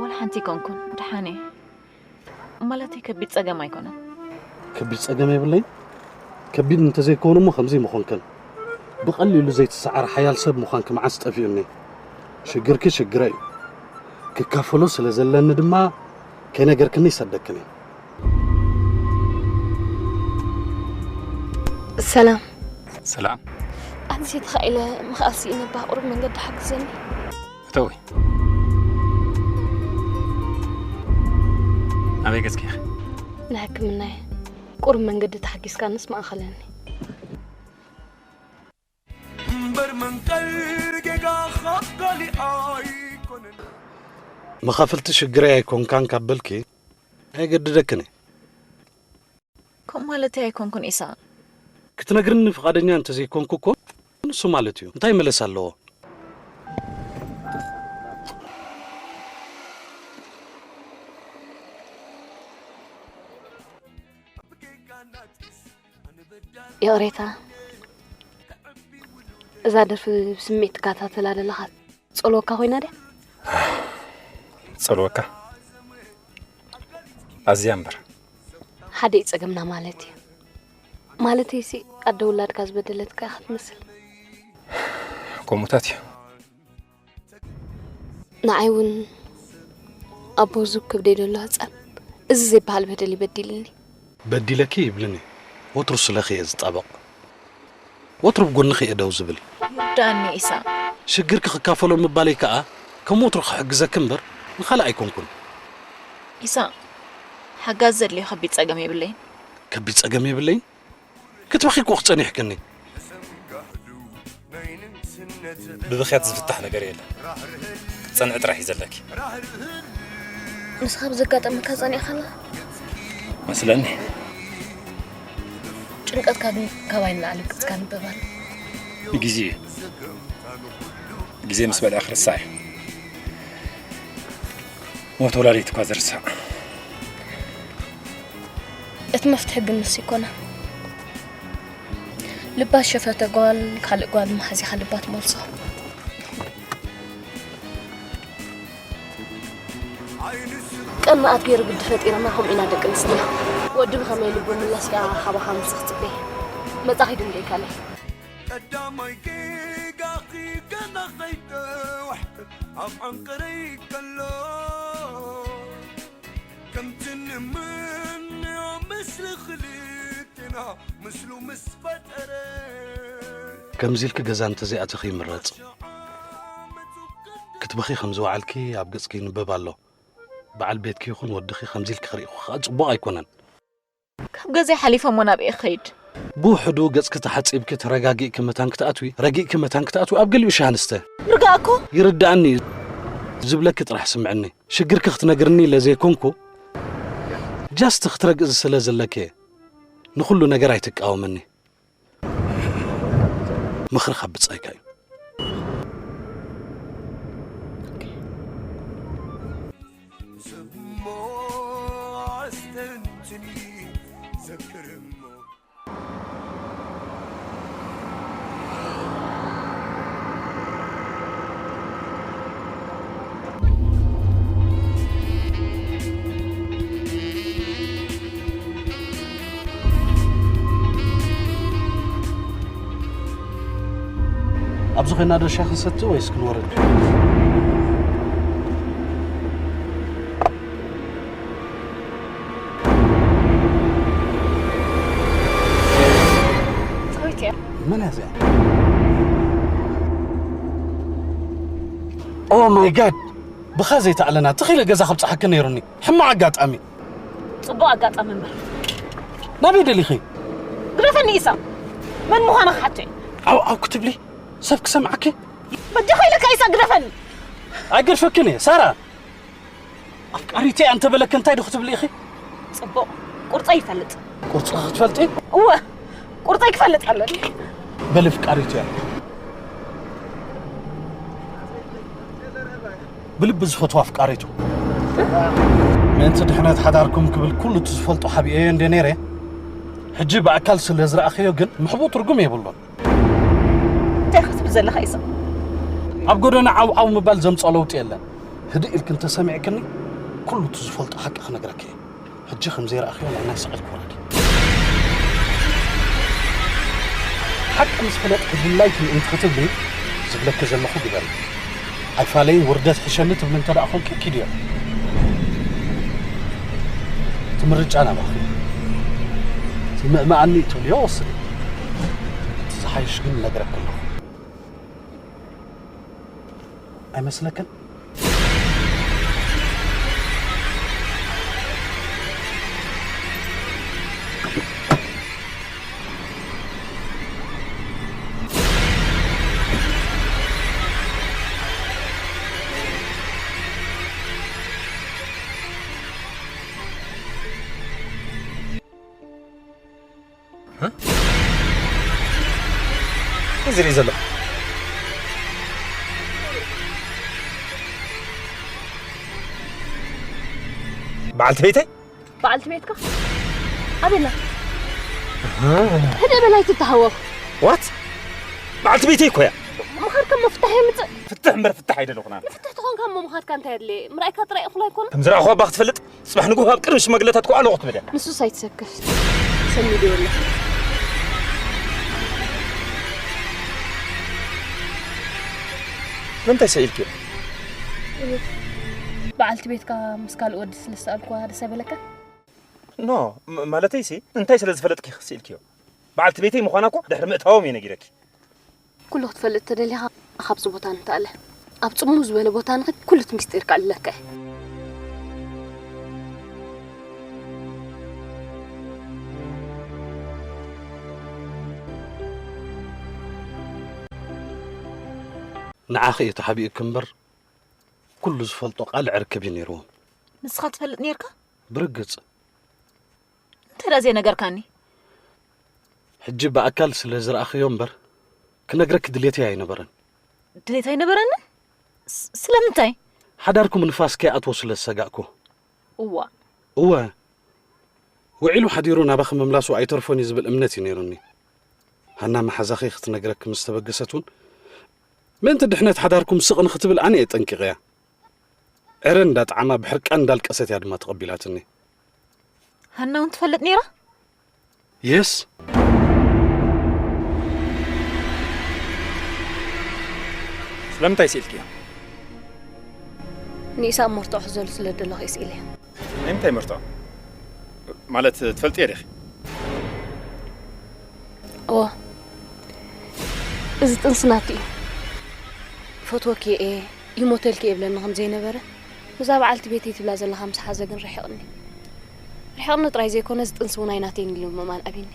ወላ ሓንቲ ኣይኮንኩን፣ ደሓን እየ። ማለተይ ከቢድ ጸገም ኣይኮነን። ከቢድ ጸገም የብለይን። ከቢድ እንተዘይኮኑ እሞ ከምዚ ምኾንክን። ብቐሊሉ ዘይትሰዓር ሓያል ሰብ ምዃንኪ መዓስ ጠፊኡኒ። ሽግርኪ ሽግረይ እዩ። ክካፈሎ ስለ ዘለኒ ድማ ከይነገርክኒ ይሰደክን እየ። ሰላም። ሰላም። ኣንሴ ተኻኢለ ምኽኣል ስኢነ እባ ቁሩብ መንገዲ ሓግዘኒ። እተዊ። ናበይ ገጽኪ ኢኺ? ንሕክምና እየ። ቁሩብ መንገዲ ተሓጊዝካንስ ማእኸለኒ። እምበር መንቀል ጌጋ ካብ ካሊእ ኣይኮነን። መኻፍልቲ ሽግረይ ኣይኮንካን ካብ በልኪ ኣየገድደክን እየ። ከም ማለተይ ኣይኮንኩን ኢሳ። ክትነግርኒ ፍቓደኛ እንተዘይኮንኩ እኮ ንሱ ማለት እዩ። እንታይ መለስ ኣለዎ? ይቕሬታ፣ እዛ ደርፊ ብስምዒት ትከታተላ ዘለኻ ጸልወካ ኮይና ድያ? ጸልወካ ኣዝያ እምበር። ሓደ እዩ ጸገምና ማለት እዩ። ማለተይሲ ኣደ ውላድካ ዝበደለትካ ኢኻ ትመስል። ከምኡታት እዩ። ንዓይ እውን ኣቦ ዙብ ክብደይ ደሎ ህፃን እዚ ዘይበሃል በደል ይበዲልኒ። በዲለኪ ይብልኒ። ወትሩ ስለኺ እየ ዝጣበቕ። ወትሩ ብጎንኺ እየ ደው ዝብል። ይርዳእኒ ኢሳ። ሽግርኪ ክካፈሎ ምባለይ ከኣ ከም ወትሩ ክሕግዘኪ እምበር ንኻልእ ኣይኮንኩን። ኢሳ፣ ሓጋዝ ዘድልዮ ከቢድ ጸገም የብለይን። ከቢድ ጸገም የብለይን? ክትበኺ እኮ ክጸኒሕክኒ። ብብኽያት ዝፍታሕ ነገር የለን። ክትጸንዒ ጥራሕ እዩ ዘለኪ። ንስኻ ብዘጋጠመካ ጸኒዕካ ኣለኻ? መስለኒ። ጭንቀትካ ግን ካባይ ንላዕሊ ኣብ ገጽካ ይንበብ ኣሎ። ግዜ እዩ። ግዜ ምስ በልዐ ክርሳዕ እዩ። ሞት ወላዲት እኳ ዝርሳዕ። እቲ መፍትሒ ግን ንሱ ኣይኮነን። ልባ ዝሸፈተ ጓል ካልእ ጓል መሓዚኻ ልባ ትመልሶ። ቀናኣት ገይሩ ግዲ ፈጢርና፣ ከምኡ ኢና ደቂ ኣንስትዮ። ወዲ ብኸመይ ልቡ ምላስ ኢኻ ካባኻ ምስ ክትጽበ? መጻኺ ድንደይ ካልእ። ቀዳማይ ጌጋኺ ገና ኸይተውሕጥ ኣብ ዓንቅረይ ከሎ፣ ከምቲ ንምንዮ ምስሊ ክልቴና ምስሉ ምስ ፈጠረ። ከምዚ ኢልኪ ገዛ እንተዘይኣቲኺ ይምረጽ። ክትበኺ ከም ዝወዓልኪ ኣብ ገጽኪ ይንበብ ኣሎ። በዓል ቤትኪ ይኹን ወድኺ ከምዚ ኢልኪ ክርእይኹ ከኣ ጽቡቕ ኣይኮነን። ካብ ገዛይ ሓሊፈ እሞ ናበይ ክኸይድ? ብውሕዱ ገጽኪ ተሓጺብኪ ተረጋጊእኪ መታን ክትኣትዊ፣ ረጊእኪ መታን ክትኣትዊ ኣብ ገሊኡ ሻሃንስተ። ርግኣኮ? ይርድኣኒ እዩ። ዝብለኪ ጥራሕ ስምዕኒ። ሽግርኪ ክትነግርኒ ኢለ ዘይኮንኩ፣ ጃስት ክትረግእ ስለ ዘለኪ እየ። ንኹሉ ነገር ኣይትቃወምኒ። ምኽሪ ካብ ብጻይካ እዩ። ሰብ እሞ ኣስተንትኒ ዘክር እሞ። ኣብዚ ኮይና ዶ ሻሂ ክንሰቲ ወይስ ክንወርድ? ጸዊት እያ። መን እያ እዚኣ? ኦ ማይ ጋድ! ብኻ ዘይተኣለና ተኺለ ገዛ ከብጽሓኪ ነይሩኒ። ሕማቕ ኣጋጣሚ። ጽቡቕ ኣጋጣሚ እምበር። ናበይ ደሊኺ? ግደፈኒ ኢሳ። መን ምዃነ ክሓቶ እየ። ዓው ዓው ክትብሊ ሰብ ክሰምዓኪ? በጃኻ ኢለካ ኢሳ ግደፈኒ። ኣይገድፈክን እየ ሳራ። ኣፍቃሪተይ እንተበለኪ እንታይ ዶ ክትብሊ ኢኺ? ጽቡቕ ቁርጸይ ይፈልጥ። ቁርጽ ክትፈልጢ? እወ ቁርጸይ ክፈልጥ ኣለኒ። በሊ ፍቃሪቱ እያ። ብልቢ ዝፈትዋ ኣፍቃሪቱ። ምእንቲ ድሕነት ሓዳርኩም ክብል ኩሉ እቲ ዝፈልጦ ሓቢኤዮ እንደ ነይረ፣ ሕጂ ብኣካል ስለ ዝረኣኸዮ ግን ምሕቡእ ትርጉም የብሉን። እንታይ ክትብል ዘለኻ ኢሳቕ። ኣብ ጎደና ዓው ዓው ምባል ዘምጽኦ ለውጢ የለን። ህድእ ኢልኪ እንተሰሚዕክኒ፣ ኩሉ እቲ ዝፈልጦ ሓቂ ክነግረኪ እየ። ሕጂ ከም ዘይረኣኽዮ ናይ ናይ ስዕል ኮራዲ። ሓቂ ምስ ፈለጥኪ ድላይኪ ምእንቲ ክትብሊ፣ ዝብለኪ ዘለኹ ግበሪ። ኣይፋለይን ውርደት ሕሸኒ ትብሊ እንተ ደኣ ኾንኪ፣ ኪድዮ። እቲ ምርጫ ናባኺ። እቲ ምእመኣኒ ትብልዮ ወስዲ። እቲ ዝሓይሽ ግን ነግረኪ ኣለኹ። ኣይመስለክን? እ? እንታይ ዝርኢ ዘሎ? በዓልቲ ቤተይ? በዓልቲ ቤትካ? ኣበይ ኣላ? ኣሃ። ህደ በላይ ትተሃወኽ። ዋት? በዓልቲ ቤተይ እኮ እያ። ምኻድካ እሞ ፍታሕ የምጽእ። ፍትሕ እምበር ፍታሕ ኣይደለኹን ኣነ። ንፍትሕ ተኾንካ እሞ ምኻድካ እንታይ ኣድለየ? ምርኣይካ ጥራይ እኹል ኣይኮነን። ከም ዝረኣኹ ኣባ ክትፈልጥ፣ ጽባሕ ንግሆ ኣብ ቅድሚ ሽማግለታት ክውዕሎ ክትብል እያ። ንሱስ ኣይትሰክፍ። ሰሚዱ የለ። ስለምንታይ ስኢልክዮ? በዓልቲ ቤትካ ምስ ካልእ ወዲ ስለ ዝሰኣልኩዋ ደስ ኣይበለካን? ኖ፣ ም-፣ ማለተይሲ፣ እንታይ ስለ ዝፈለጥኪ ስኢልክዮ? በዓልቲ ቤተይ ምዃና እኮ ድሕሪ ምእታዎም እየ ነጊረኪ። ኩሉ ክትፈልጥ ተደሊኻ፣ ካብዚ ቦታ ንተኣለ። ኣብ ጽምው ዝበለ ቦታ ንኽድ፣ ኩሉ እቲ ምስጢር ከዕልለካ እየ። ንዓኺ እዩ ተሓቢኡኪ እምበር፣ ኩሉ ዝፈልጦ ቃል ዕርክብ እዩ ነይርዎ። ንስኻ ትፈልጥ ነይርካ? ብርግጽ። እንታይ ደኣ ዘይነገርካኒ? ሕጂ ብኣካል ስለ ዝረኣኽዮ እምበር፣ ክነግረኪ ድሌተይ ኣይነበረን። ድሌት ኣይነበረንን? ስ-፣ ስለምንታይ? ሓዳርኩም ንፋስ ከይኣትዎ ስለ ዝሰጋእኩ። እዋ። እወ። ውዒሉ ሓዲሩ ናባኺ ምምላሱ ኣይተርፎን እዩ ዝብል እምነት እዩ ነይሩኒ። ሃና መሓዛኺ ክትነግረኪ ምስ ተበገሰት እውን፣ ምእንቲ ድሕነት ሓዳርኩም ስቕ ንኽትብል ኣነ እየ ጠንቂቐያ። ዕረ እንዳጠዓማ ብሕርቃን እንዳልቀሰት እያ ድማ ተቐቢላትኒ። ሃና እውን ትፈልጥ ነይራ? የስ። ስለምንታይ ስኢልክያ? ንኢሳቕ መርትዖ ክዘሉ ስለ ደለኹ እየ ስኢለያ። ናይ ምንታይ መርትዖ? ማለት ትፈልጥዮ ዲኺ? እወ። እዚ ጥንሲ ናቱ እዩ። ይፈትወኪ እየ፣ ይሞተልኪ እየ ይብለኒ ከም ዘይነበረ፣ ነዛ በዓልቲ ቤተይ ትብላ ዘለኻ ምስ ሓዘ ግን ርሒቕኒ። ርሒቕኒ ጥራይ ዘይኮነ፣ እዚ ጥንሲ እውን ኣይናተይን ኢሉ ምእማን ኣብዩኒ።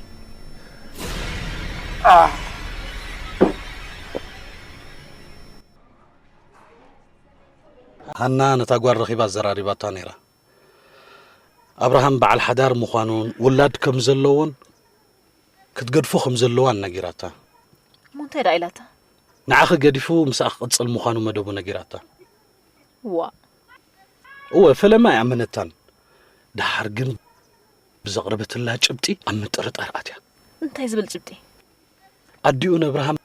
ሃና ነታ ጓል ረኺባ ኣዘራሪባታ ነይራ። ኣብርሃም በዓል ሓዳር ምዃኑን ውላድ ከም ዘለዎን ክትገድፎ ከም ዘለዋን ነጊራታ። እሞ እንታይ ደኣ ኢላታ? ንዓኺ ገዲፉ ምስኣ ክቕጽል ምዃኑ መደቡ ነጊራታ። ዋ። እወ፣ ፈለማ ኣይኣመነታን። ደሓር ግን ብዘቕረበትላ ጭብጢ ኣብ ምጥርጣር ኣትያ። እንታይ ዝብል ጭብጢ? ኣዲኡ ነብርሃም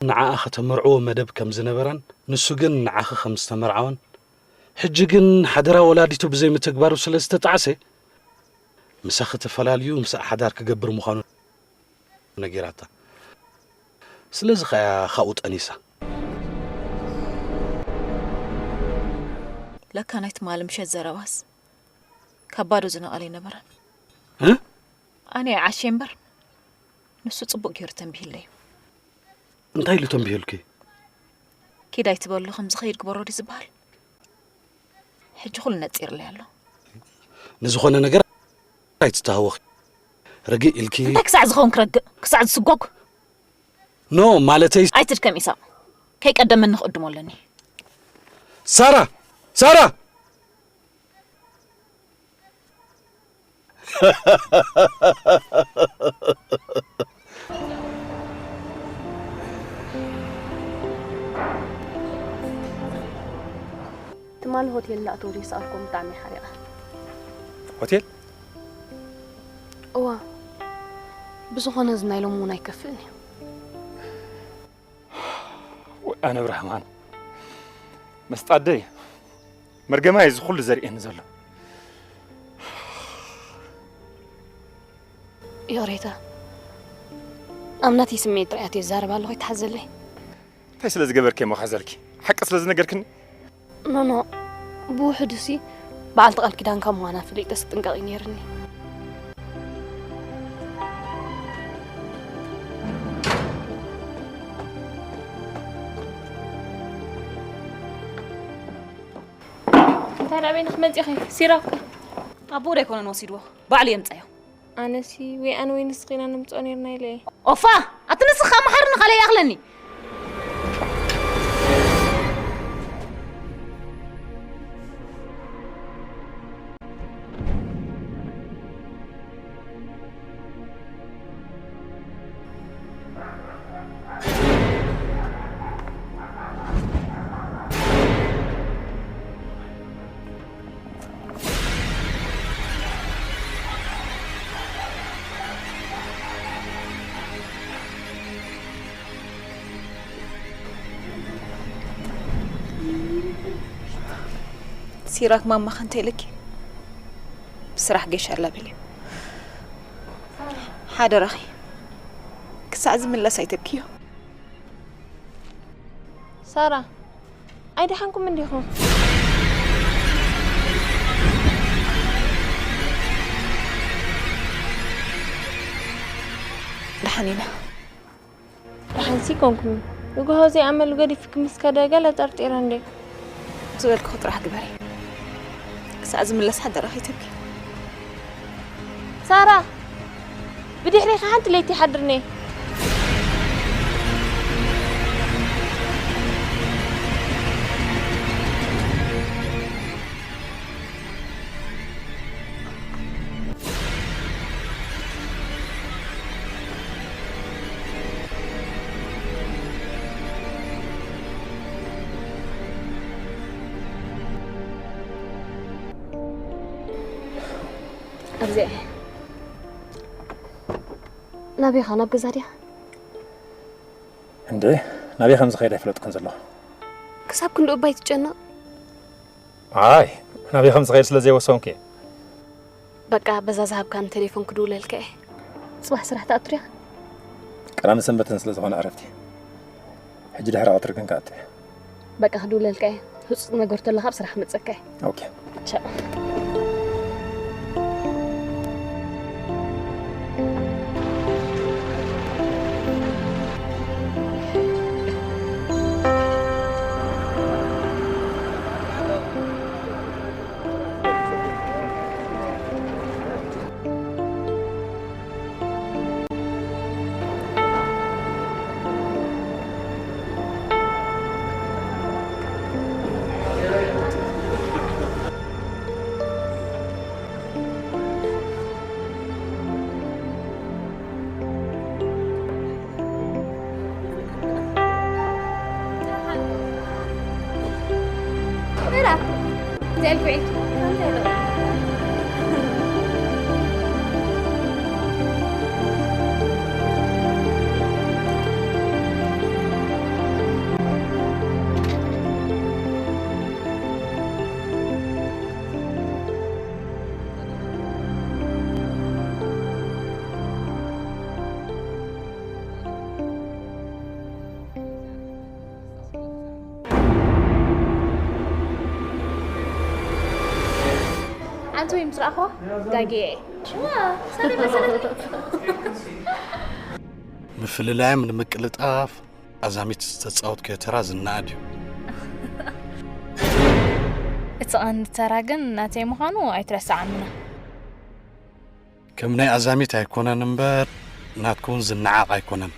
ንዓኣ ከተመርዕዎ መደብ ከም ዝነበራን ንሱ ግን ንዓኺ ከም ዝተመርዓወን፣ ሕጂ ግን ሓደራ ወላዲቱ ብዘይምትግባሩ ስለ ዝተጣዕሰ፣ ምሳኺ ተፈላልዩ ምስኣ ሓዳር ክገብር ምዃኑ ነጊራታ። ስለዚ ኸኣ ካብኡ ጠኒሳ። ለካ ናይ ትማሊ ምሸት ዘረባስ ካብ ባዶ ዝነቐለ ኣይነበረን። እ? ኣነ ይዓሽ እምበር፣ ንሱ ጽቡቕ ገይሩ ተንቢህለይ እዩ። እንታይ ኢሉ ተንቢህልኪ? ኪድ ኣይትበሎ፣ ከምዚ ኸይድ ግበሮ ድዩ ዝበሃል? ሕጂ ኩሉ ነጺርለይ ኣሎ። ንዝኾነ ነገር ኣይትተሃወኺ። ርግእ ኢልኪ። እንታይ ክሳዕ ዝኸውን ክረግእ? ክሳዕ ዝስጎግ? ኖ፣ ማለተይ። ኣይትድከም ኢሳቕ። ከይቀደመኒ ክእድሞ ኣለኒ። ሳራ! ሳራ! ትማሊ ሆቴል እናእተው ሬሳኣልኮም ብጣዕሚ ሓሪቐ። ሆቴል? እዋ፣ ብዝኾነ እዚ ናይ ሎሚ እውን ኣይከፍእን እዩ። ኣነ ብርሃማን መስጣደይ መርገማይ እዚ ኩሉ ዘርእየኒ ዘሎ። ይቕሬታ፣ ኣብ ናተይ ስምዒት ጥራይ እየ ዝዛረብ ኣለኹ፣ ይትሓዘለይ። እንታይ ስለ ዝገበርኪ እሞ ክሕዘልኪ? ሓቂ ስለ ዝነገርክኒ? ኖኖ፣ ብውሕዱሲ በዓልቲ ቃል ኪዳንካ ምዃና ፈሊጠስ ክጥንቀቕ እዩ ነይርኒ። እንታይ ናበይ ንኽመጽእ ኢኺ? ሲራክ እኮ። ኣቦኡ ዶ ኣይኮነን ወሲድዎ? ባዕሉ የምጻዮ። ኣነሲ ወይ ኣነ ወይ ንስኺ ኢና ነምጽኦ ነይርና ኢለ እየ። ኦፋ! ኣቲ ንስኻ መሓርኒ ካልእ ይኣኽለኒ። ሲራክ ማማኸ እንታይ ኢልኪ? ብስራሕ ጌሻ ኣላ በልዮ። ሓደራኺ ክሳዕ ዝምለስ ኣይተብክዮ። ሳራ፣ ኣይደሓንኩም እንዲኹም? ደሓን ኢና። ደሓንሲ ኮንኩም። ንግሆ ዘይኣመል ገዲፍኪ ምስ ከደ ገለ ጠርጢረ እንዴ? ዝበልክኹ ጥራሕ ግበሪ። ክሳዕ ዝምለስ ሓደራ ከይተብኪ። ሳራ፣ ብድሕሪኻ ሓንቲ ለይቲ ይሓድርኒ። ኣብዚኣ እየ። ናበይ ኢኻ? ናብ ገዛ ዲኻ? እንዴ፣ ናበይ ከም ዝኸይድ ኣይፈለጥኩን ዘለኹ። ክሳብ ክንድኡ እባ ኣይትጨነቕ። ኣይ፣ ናበይ ከም ዝኸይድ ስለ ዘይወሰንኩ እየ። በቃ፣ በዛ ዝሃብካኒ ቴሌፎን ክድውለልካ እየ። ጽባሕ ስራሕ ትኣቱ ዲኻ? ቀዳምን ሰንበትን ስለ ዝኾነ ዕረፍቲ። ሕጂ ድሕሪ ቀትሪ ግን ክኣቱ እየ። በቃ፣ ክድውለልካ እየ። ህጹጽ ነገር ተለካ ኣብ ስራሕ ክመጸካ እየ። ኦኬ። ቻው። ሓንቲ ወይ ምስ ረኣኽዋ ጋግየ እየ። ሽዋ፣ ሰለይ መሰለትኒ። ምፍልላዮም ንምቅልጣፍ ኣዛሚት ዝተጻወትክዮ ተራ ዝነኣድ እዩ። እቲ ቀንዲ ተራ ግን ናተይ ምዃኑ ኣይትረስዓንና። ከም ናይ ኣዛሚት ኣይኮነን እምበር፣ ናትኩ እውን ዝነዓቕ ኣይኮነን።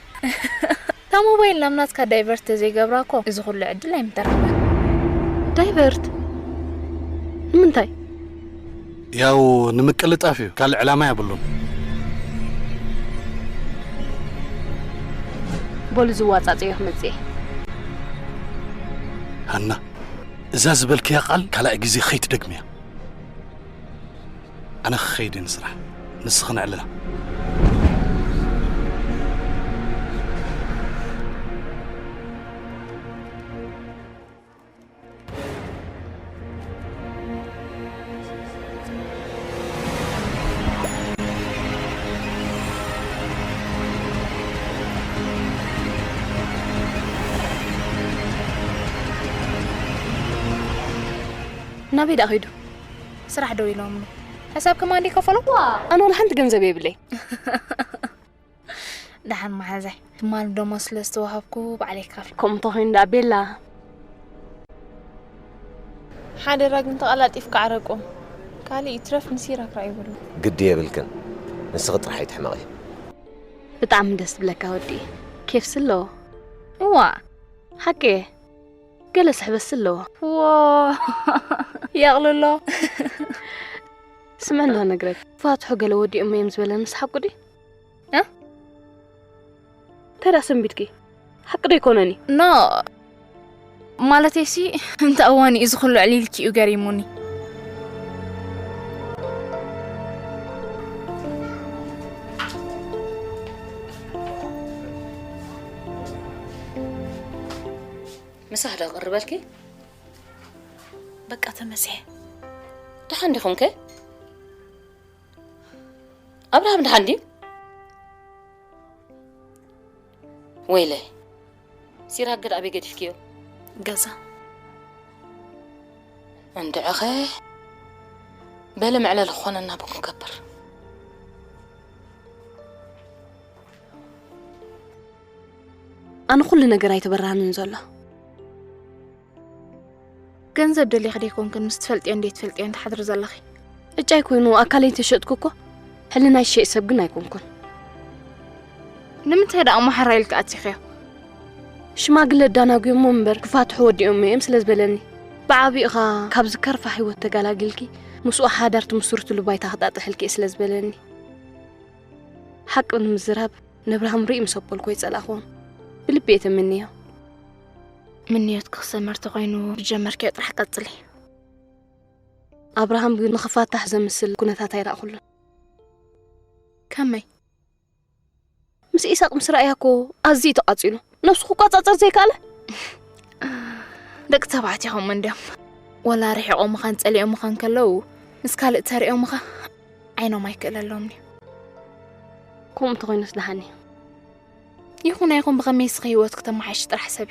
እታ ሞባይል ናብ ናትካ ዳይቨርት ተዘይገብራ እኮ እዚ ኩሉ ዕድል ኣይምተረኽበን። ዳይቨርት? ንምንታይ? ያው ንምቅልጣፍ እዩ፣ ካልእ ዕላማ የብሉን። በሉ ዝዋጻጸዮ ክመጽእ እየ። ሃና፣ እዛ ዝበልክያ ቃል ካልኣይ ግዜ ከይትደግምያ። ኣነ ክኸይድ እየ ንስራሕ፣ ንስኺ ንዕልላ። ናበይ ደኣ ኸይዱ? ስራሕ ደው ኢሎምሉ። ሕሳብ ከማን ደይከፈሎ? ኣነ ወላ ሓንቲ ገንዘብ የብለይ። ደሓን መሓዛይ። ትማል ደሞዝ ስለ ዝተዋሃብኩ ባዕለይ ክኸፍል። ከምኡ እንተኾይኑ ደኣ ቤላ። ሓደራ ግን ተቐላጢፍካ ዓረቆም። ካልእ ይትረፍ ንሲራክ ራእዩ ብሎ። ግዲ የብልክን። ንስኺ ጥራሕ ኣይትሕመቒ። ብጣዕሚ ደስ ዝብለካ ወዲ። ኬፍሲ ኣለዎ። እዋ። ሓቂ እየ። ገለ ስሕበትሲ ኣለዎ። ዎ። የቕልሎ። ስምዕ እንዶ ነግረክ። ፋትሑ ገለ ወዲኦም እዮም ዝበለንስ ሓቁ ድዩ? እ? እንታይ ደኣ ሰንቢድኪ? ሓቂ ዶ ኣይኮነን እዩ? ኖ፣ ማለተይሲ፣ እንተ እዋን እዩ ዝኹሉ ዕሊልኪ እዩ ገሪሙኒ። ምሳሕ ዶ ቅርበልኪ? በቃ ተመሲሐ። ደሓን ዲኹም ከ? ኣብርሃም ደሓን ድዩ? ወይለይ፣ ሲራክ ግን ኣበይ ገዲፍክዮ? ገዛ። እንድዕኸ በለ መዕለሊ ክኾነና ቡ ክንገብር። ኣነ ኩሉ ነገር ኣይተበራህንን ዘሎ። ገንዘብ ደሊኺ ደይኮንክን ምስ ትፈልጥዮን ደይትፈልጥዮን ትሓድሪ ዘለኺ። ዕጫይ ኮይኑ ኣካለይ እንተሸጥኩ እኮ ሕልናይ ዝሸይጥ ሰብ ግን ኣይኮንኩን። ንምንታይ ደኣ እሞ ሕራይ ኢልኪ ኣቲኽዮ? ሽማግለ ኣዳናጒዮሞ እምበር ክፋትሑ ወዲኦሞ እዮም ስለ ዝበለኒ። ብዓቢኡ ኸኣ ካብዚ ከርፋሕ ህይወት ተገላጊልኪ ምስኡ ሓዳር ትምስርትሉ ባይታ ክጣጥሕልኪ እየ ስለ ዝበለኒ። ሓቂ ንምዝራብ ነብርሃም ርእዩ ምስ ኣበልኩ ኣይጸላእክዎን። ብልቢ እየ ተመንዮ። ምንዮትኪ ክሰመር ተኾይኑ ዝጀመርክዮ ጥራሕ ቀጽሊ። ኣብርሃም ግን ንኽፋታሕ ዘምስል ኩነታት ኣይረኣኹሉን። ከመይ? ምስ ኢሳቕ ምስ ረኣያ እኮ ኣዝዩ እዩ ተቓጺሉ። ነብሱ ክቋጻጸር ዘይከኣለ። ደቂ ተባዕትዮ ከምኡ እንድዮም። ወላ ርሒቖምኻን ጸሊኦምኻን ከለዉ ምስ ካልእ ተሪኦምኻ ዓይኖም ኣይክእለሎምን እዩ። ከምኡ እንተኾይኑስ ደሓን እዩ። ይኹን ኣይኹን ብኸመይ እስኺ ህይወትኪ ተመሓይሺ ጥራሕ ሕሰቢ።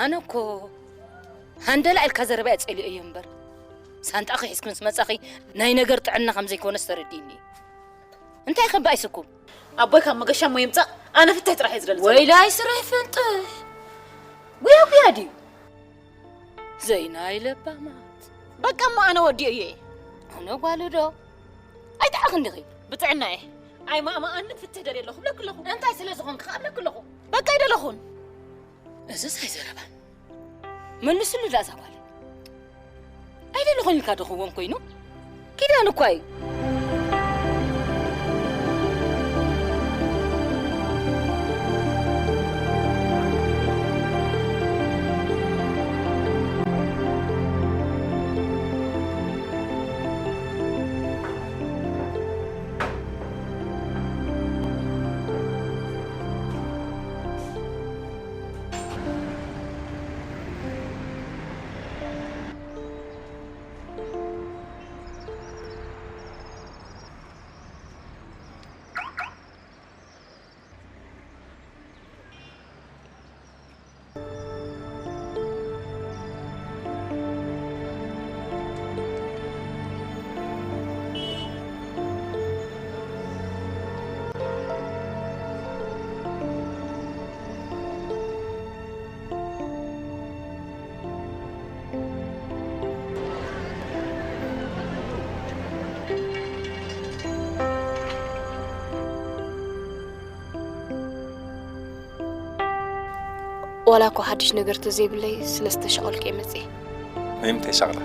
ኣነ እኮ ሃንደላ ኢልካ ዘረባ እየ ጸሊኦዮ እምበር፣ ሳንጣኺ ሒዝኪ ምስ መጻኺ ናይ ነገር ጥዕና ከም ዘይኮነስ ተረዲእኒ። እንታይ ከ ባእስኩም? ኣቦይ ካብ መገሻ እሞ ይምጻእ፣ ኣነ ፍትሒ ጥራሕ እየ ዝደሊ ዘለኹ። ወይላይ ስራሕ ፍንጥሕ። ጉያ ጉያ ድዩ? ዘይናይ ለባማት። በቃ እሞ ኣነ ወዲኦዮ እየ። ኣነ ጓሉ ዶ? ኣይተዓኽ እንዲኺ። ብጥዕና እየ። ኣይማእማኣንን ፍትሒ ደልየ ኣለኹ፣ እብለኪ ኣለኹ። እንታይ ስለ ዝኾንኪ ከኣ እብለኪ ኣለኹ። በቃ ኣይደለኹን። እዝስ ኣይዘረባን። መልስሉ ዳኣ እዛ ጓለይ። ኣይደለኹን ኢልካ ዶ ክወን ኮይኑ? ኪዳን እኳ እዩ። ዋላ እኳ ሓድሽ ነገር ተዘይብለይ ስለ ዝተሻቐልኩ እየ መጺኤ። ናይ ምንታይ ሻቕላ?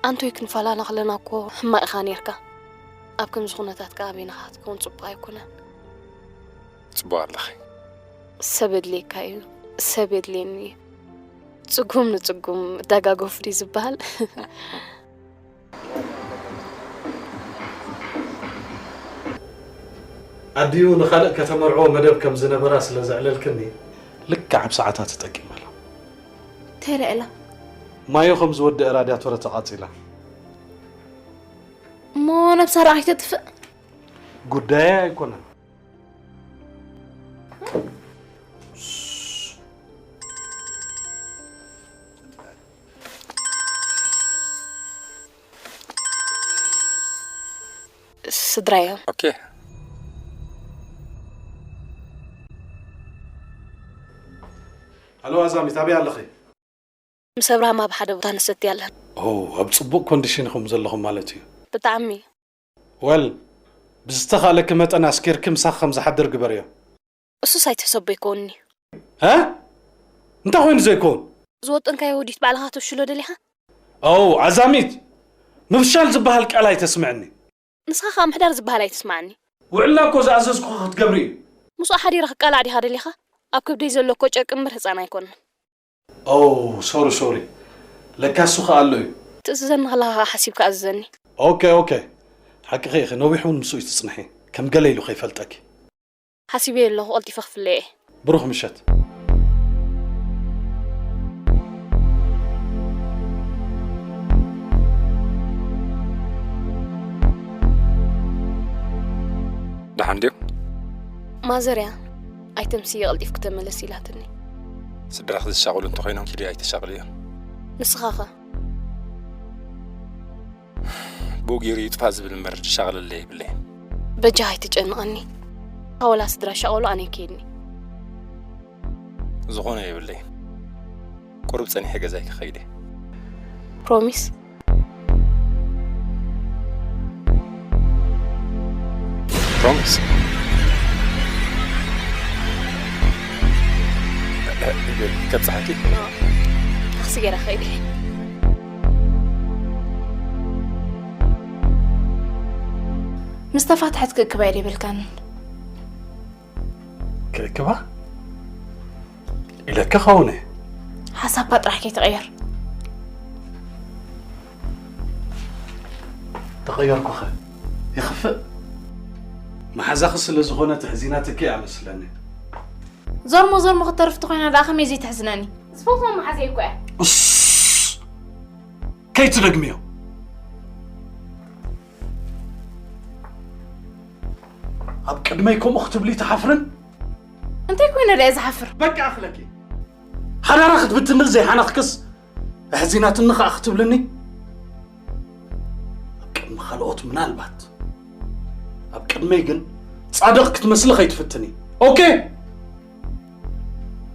ኣንቶይ ክንፈላለ ከለና እኮ ሕማቕ ኢኻ ኔርካ። ኣብ ከምዚ ኩነታት ከኣ በይንኻ ክትከውን ጽቡቕ ኣይኮነን። ጽቡቕ ኣለኺ። ሰብ የድልየካ እዩ፣ ሰብ የድልየኒ እዩ። ጽጉም ንጽጉም ደጋገፉ ድዩ ዝበሃል? ኣዲኡ ንኻልእ ከተመርዕዎ መደብ ከም ዝነበራ ስለ ዘዕለልክኒ፣ ልክዕ ኣብ ሰዓታ ተጠቂመላ። እንታይ ኢላ? ማዮ ከም ዝወደአ ራድያቶረ ተቓጺላ። እሞ ነብሳ ደኣ ከይተጥፍእ? ጉዳያ ኣይኮነን። ስድራዮም። ኦኬ። ኣሎ ኣዛሚት ኣበይ ኣለኺ? ምስ ኣብርሃም ኣብ ሓደ ቦታ ንሰቲ ኣለና። ኦ፣ ኣብ ጽቡቕ ኮንዲሽን ኢኹም ዘለኹም ማለት እዩ። ብጣዕሚ። ወል፣ ብዝተኻለኪ መጠን ኣስኪርኪ ምሳኺ ከም ዝሓድር ግበርዮ። እሱስ ኣይትሕሰቦ ይከውንኒ። ሀ? እንታይ ኮይኑ ዘይከውን? ዝወጠንካዮ ውዲት ባዕልኻ ተፍሽሎ ደሊኻ? ኦ፣ ኣዛሚት! ምፍሻል ዝበሃል ቃል ኣይተስምዕኒ። ንስኻ ከኣ ምሕዳር ዝበሃል ኣይትስማዓኒ። ውዕልና እኮ ዝኣዘዝኩኻ ክትገብሪ እዩ። ምስኡ ሓዲረ ክቃላዕ ዲኻ ደሊኻ? ኣብ ከብደይ ዘሎ እኮ ጨርቂ እምበር ህጻን ኣይኮነን። ኦ ሶሪ ሶሪ፣ ለካ እሱ ኸኣ ኣሎ እዩ። ትእዝዘኒ ከለኻ ከኣ ሓሲብካ እዘዘኒ። ኦኬ ኦኬ፣ ሓቅኺ ኢኺ፣ ነዊሕ እውን ምስኡ እዩ ትጽንሒ፣ ከም ገለ ኢሉ ከይፈልጠኪ። ሓሲበዮ ኣለኹ፣ ቀልጢፈ ክፍለዮ እየ። ብሩኽ ምሸት። ደሓን ድዮም? ማዘር እያ ኣይተምስዪ ቀልጢፍኪ ተመለሲ ኢላትኒ። ስድራኺ ዝሻቐሉ እንተኾይኖም ኪዲ ኣይተሻቕልዮ። ንስኻ ኸ? ብኡ ገይሩ ይጥፋእ ዝብል እምበር ዝሻቐለለይ የብለይን። በጃኻ ኣይትጨንቐኒ። ወላ ስድራ ይሻቐሉ ኣነ ይከይድኒ። ዝኾነ የብለይን። ቁሩብ ጸኒሐ ገዛይ ክኸይድ እየ። ፕሮሚስ? ፕሮሚስ? ከብጽሓኪ? ታክሲ ገይረ ክኸይድ እየ። ምስ ተፋትሐት ክእክባ እየ ዘይብልካን። ክእክባ ኢለኪ ኸውን እየ። ሓሳብካ ጥራሕ ከይትቕይር። ተቐየርኩኸ ይኽፍእ? መሓዛኺ ስለ ዝኾነ ተሕዚናትኪ እያ መስለኒ። ዞርሞ ዞርሞ ክትተርፍ ተኾይና ደኣ ከመይ ዘይተሕዝነኒ? ዝፈትዋ መሓዘይ እኮ እያ። እስ! ከይትደግምዮ። ኣብ ቅድመይ ከምኡ ክትብሊ ትሓፍርን? እንታይ ኮይነ ደኣ ዝሓፍር? በቃ ኣኽለኪ። ሓዳራ ክትብትኒ ዘይሓነኽክስ ኣሕዚናትኒ ኸኣ ክትብልኒ? ኣብ ቅድሚ ካልኦት ምናልባት፣ ኣብ ቅድመይ ግን ጻድቕ ክትመስሊ ከይትፍትኒ። ኦኬ?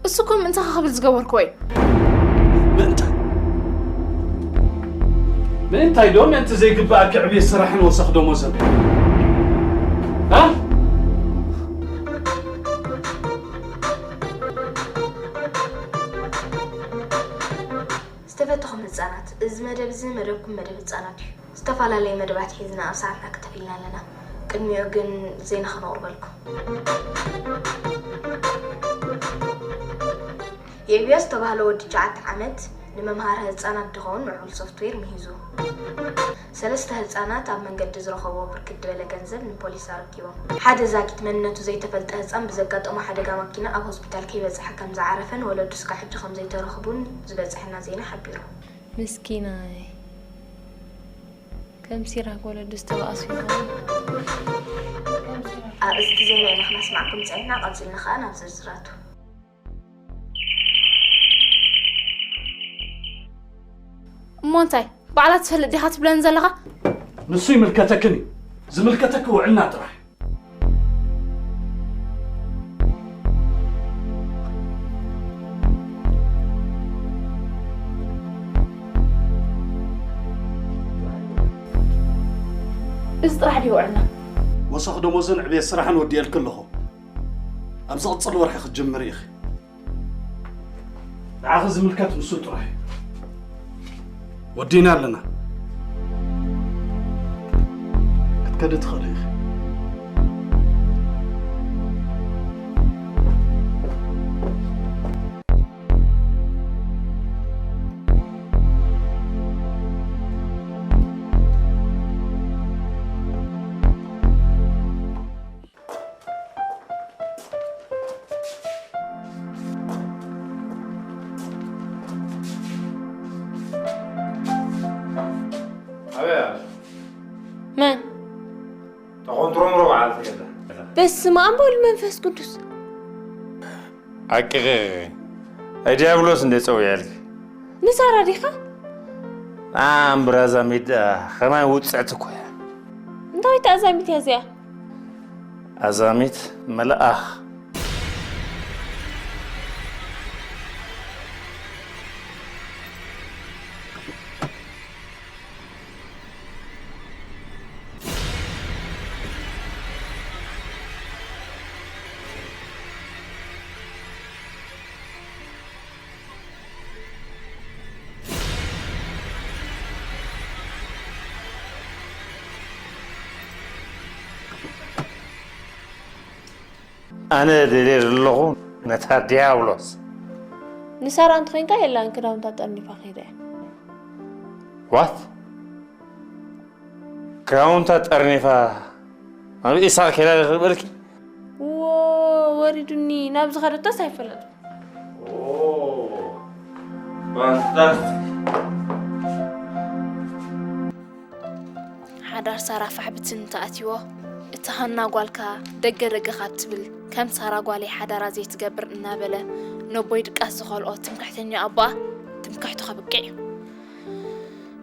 እሱ እኮ ምእንታኻ ክብል ዝገበርክዎ እዩ። ምእንታይ? ምእንታይ ዶ ምእንቲ ዘይግብኣኪ ዕብየት ስራሕን ወሰኽ ደሞዝን? ሃ? ዝተፈተኹም ህጻናት፣ እዚ መደብ እዚ መደብኩም መደብ ህጻናት እዩ። ዝተፈላለየ መደባት ሒዝና ኣብ ሰዓትና ከተፊልና ኣለና። ቅድሚኡ ግን ዜና ከነቕርበልኩም። የእብያ ዝተባህለ ወዲ ትሽዓተ ዓመት ንመምሃሪ ህጻናት ዝኸውን ምዕቡል ሶፍትዌር ምሂዙ። ሰለስተ ህጻናት ኣብ መንገዲ ዝረኸብዎ ብርክት ዝበለ ገንዘብ ንፖሊስ ኣረኪቦም። ሓደ ዛጊት መንነቱ ዘይተፈልጠ ህጻን ብዘጋጠሞ ሓደጋ ማኪና ኣብ ሆስፒታል ከይበጽሐ ከም ዝዓረፈን ወለዱ እስካብ ሕጂ ከም ዘይተረኽቡን ዝበጽሐና ዜና ሓቢሩ። ምስኪናይ። ከም ሲራክ ወለዱ ዝተባእሱ ይኾኑ። ኣርእስቲ ዜና ኢና ክነስማዕኩም ጸኒሕና፣ ቀጺልና ኸኣ ናብ ዝርዝራቱ። እሞ እንታይ ባዕላ ትፈልጥ ዲኻ ትብለኒ ዘለኻ? ንሱ ይምልከተክን እዩ። ዝምልከተኪ ውዕልና ጥራሕ። እዚ ጥራሕ ድዩ ውዕልና? ወሰኽ ደሞዝን ዕብየት ስራሕን ወዲኤልኪ ኣለኹ። ኣብ ዝቕጽል ወርሒ ክትጅምሪ ኢኺ። ንዓኺ ዝምልከት ንሱ ጥራሕ እዩ። ወዲና ኣለና። ክትከዲ ትኽእሊ ኢኺ። ኣበያ መን? ተኾንትሮምሮ በዓል ትገዛ በስመ ኣብ ወወልድ መንፈስ ቅዱስ። ኣቅቕቕ። ኣይ ዲያብሎስ እንደ ጸውያልኪ። ንሳራ ዲኻ? ኣም ብራዛ ሜዳ ከማይ ውጽዕቲ እኮ እያ። እንታይ ተኣዛሚት እያ እዚኣ? ኣዛሚት መልኣኽ። ኣነ ደልየ ዘለኹ ነታ ዲያብሎስ። ንሳራ እንተኾይንካ የላን ክዳውንታ ጠርኒፋ ከይደ። ዋት? ክዳውንታ ጠርኒፋ ናብ ኢሳቕ ከይዳ ዶ ክብለኪ? ዎ፣ ወሪዱኒ። ናብ ዝኸደቶስ ኣይፈለጥኩ። ፋንታስቲክ። ሓዳር ሳራ ፋሕ ብትን እንተኣትይዎ፣ እታ ሃና ጓልካ ደገ ደገ ካብ ትብል፣ ከም ሳራ ጓለይ ሓዳራ ዘይትገብር እናበለ ነቦይ ድቃስ ዝኸልኦ ትምክሕተኛ ኣቦኣ ትምክሕቱ ከብቅዕ እዩ።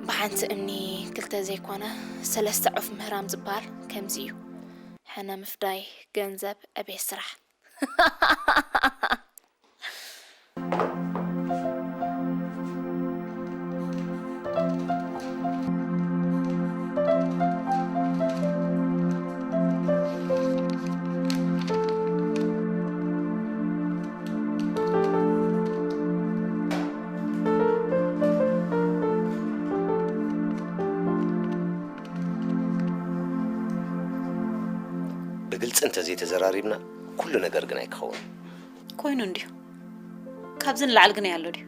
ብሓንቲ እምኒ ክልተ ዘይኮነ ሰለስተ ዑፍ ምህራም ዝበሃል ከምዚ እዩ። ሕነ ምፍዳይ፣ ገንዘብ፣ ዕቤት ስራሕ። ብግልጺ እንተዘይተዘራሪብና፣ ኩሉ ነገር ግን ኣይክኸውንን። ኮይኑ እንድዩ። ካብዚ ንላዕሊ ግን ኣሎ ድዩ?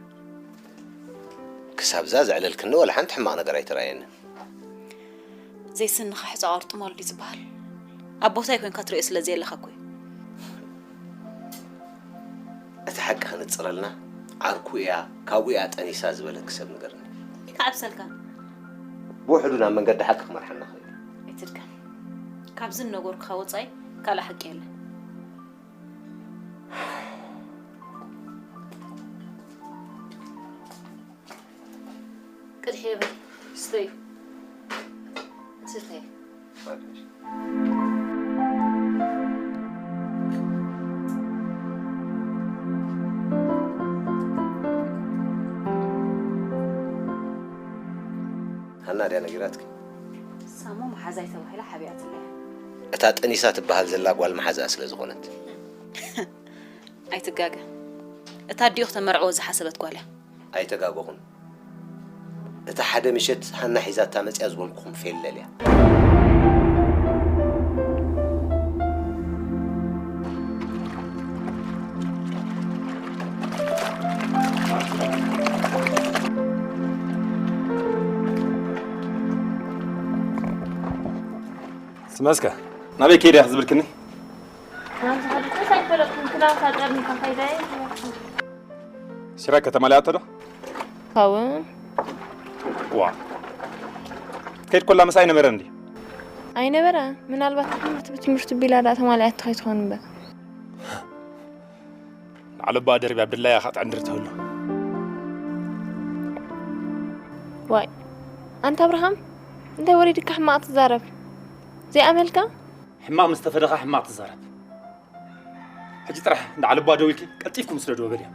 ክሳብዛ ዘዕለልክኒ ዋላ ሓንቲ ሕማቕ ነገር ኣይተራእየንን። ዘይስንኻ ሕጻ ቁርጥመሉ ድዩ ዝበሃል? ኣብ ቦታይ ኮንካ ትርእዮ ስለ ዘየለኻ እኮ እዩ። እቲ ሓቂ ክንጽረልና፣ ዓርኩ እያ፣ ካብኡ እያ ጠኒሳ ዝበለኪ ሰብ ንገርኒ። ይከዓብሰልካ። ብውሕዱ ናብ መንገዲ ሓቂ ክመርሓና ክእል። ኣይትድገም። ካብዚ ነገርኩኻ ወጻኢ ካልእ ሓቂ የለን። ቅድሒ የብል ስተዩ። ስተዩ። ሃና ድያ ነጊራትኪ? ሳሞ መሓዛይ ተባሂላ ሓቢኣትለያ። እታ ጠኒሳ ትበሃል ዘላ ጓል መሓዝኣ ስለ ዝኾነት። ኣይትጋገ። እታ ኣዲኡ ክተመርዕዎ ዝሓሰበት ጓል እያ። ኣይተጋገኹን። እታ ሓደ ምሸት ሃና ሒዛታ መጽያ ዝበልኩኹም ፌለል እያ። ስመስከ ናበይ ከይደ ኢኺ ዝብልክኒ? ናብዚ ከድኩስ ኣይፈለጥኩን፣ ክዳውንታ ጠርኒፋ ከይዳ እየ ዝበልኩ። ሲራክ ከተማ ላይ ኣቶ ዶ? ካውን። ዋ። ከይድ ኮላ ምሳይ ነበረ እንዲ? ኣይነበረ። ምናልባት ትምህርቲ ብትምህርቲ ቢላ ዳ ተማሊኣቶ ከይትኾን እምበር። ንዓለባ ደርቢ ኣብ ድላያ ኻጥ ዕንድር ተህሉ። ዋይ። ኣንታ ኣብርሃም፣ እንታይ ወሪድካ ሕማቕ ትዛረብ? ዘይኣመልካ? ሕማቕ ምስ ተፈደኻ ሕማቕ ትዛረብ። ሕጂ ጥራሕ እንዳ ዓለባ ደው ኢልኪ ቀልጢፍኩም ስደድዎ በልያ።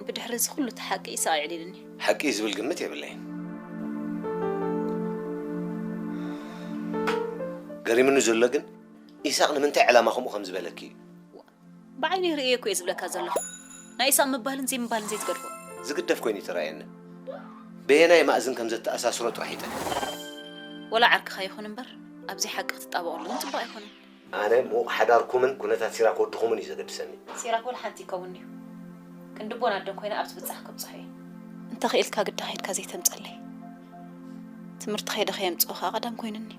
ብድሕሪ እዚ ኩሉ እቲ ሓቂ ኢሳቕ የዕሊልኒ። ሓቂ እዩ ዝብል ግምት የብለይን። ገሪምኒ ዘሎ ግን ኢሳቕ ንምንታይ ዕላማ ከምኡ ከም ዝበለኪ እዩ። ብዓይነይ ርእየ እኮ እየ ዝብለካ ዘለኹ። ናይ ኢሳቕ ምባልን ዘይምባልን ዘይትገድፎ። ዝግደፍ ኮይኑ ይተራእየኒ። በየናይ ማእዝን ከም ዘተኣሳስሮ ጥራሕ ይጠቅም። ወላ ዓርክኻ ይኹን እምበር፣ ኣብዚ ሓቂ ክትጣበቐሉ እውን ጽቡቕ ኣይኮነን። ኣነ ምዉቕ ሓዳርኩምን ኩነታት ሲራክ ወድኹምን እዩ ዘገድሰኒ። ሲራክ ወላ ሓንቲ ይከውን እዩ። ክንዲ ቦን ኣደን ኮይና ኣብ ትብጻሕ ከብጽሖ እየ። እንተ ኽኢልካ ግዳ ኸይድካ ዘይተምጸለይ። ትምህርቲ ኸይደ ኸየምጽኦ ኸኣ ቀደም ኮይኑኒ።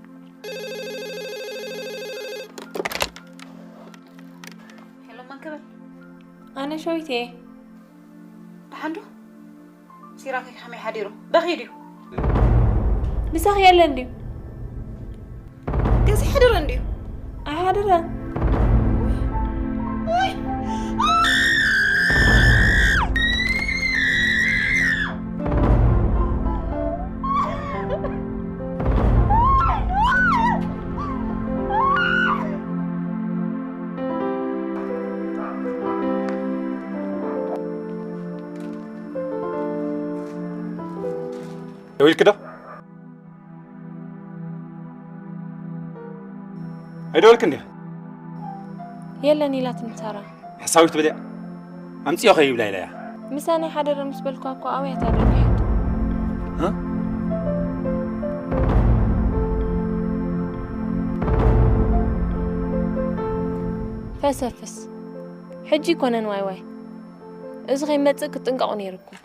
ሄሎ፣ መን ክብል? ኣነ ሸዊት እየ። ደሓን ዶ? ሲራክ ከመይ ሓዲሩ? በኺዩ ድዩ? ምሳኺ የለን ድዩ? ገዛ ሓደረ እንድዩ። ኣይሓደረን። ውይ! ኢልኪ ዶ? ኣይደወልክን ዲኻ? የለን ኢላትኒ ሳራ። ሓሳዊት በልያ። ኣምፅኦ ከይብላ ኢላ እያ። ምሳና ይሓደረ ምስ በልኳ እኮ ኣብያታ ደኒሓቶ። እ? ፈሰፍስ። ሕጂ ኣይኮነን ዋይ ዋይ። እዚ ከይመጽእ ክትጥንቀቑ ነይርኩም።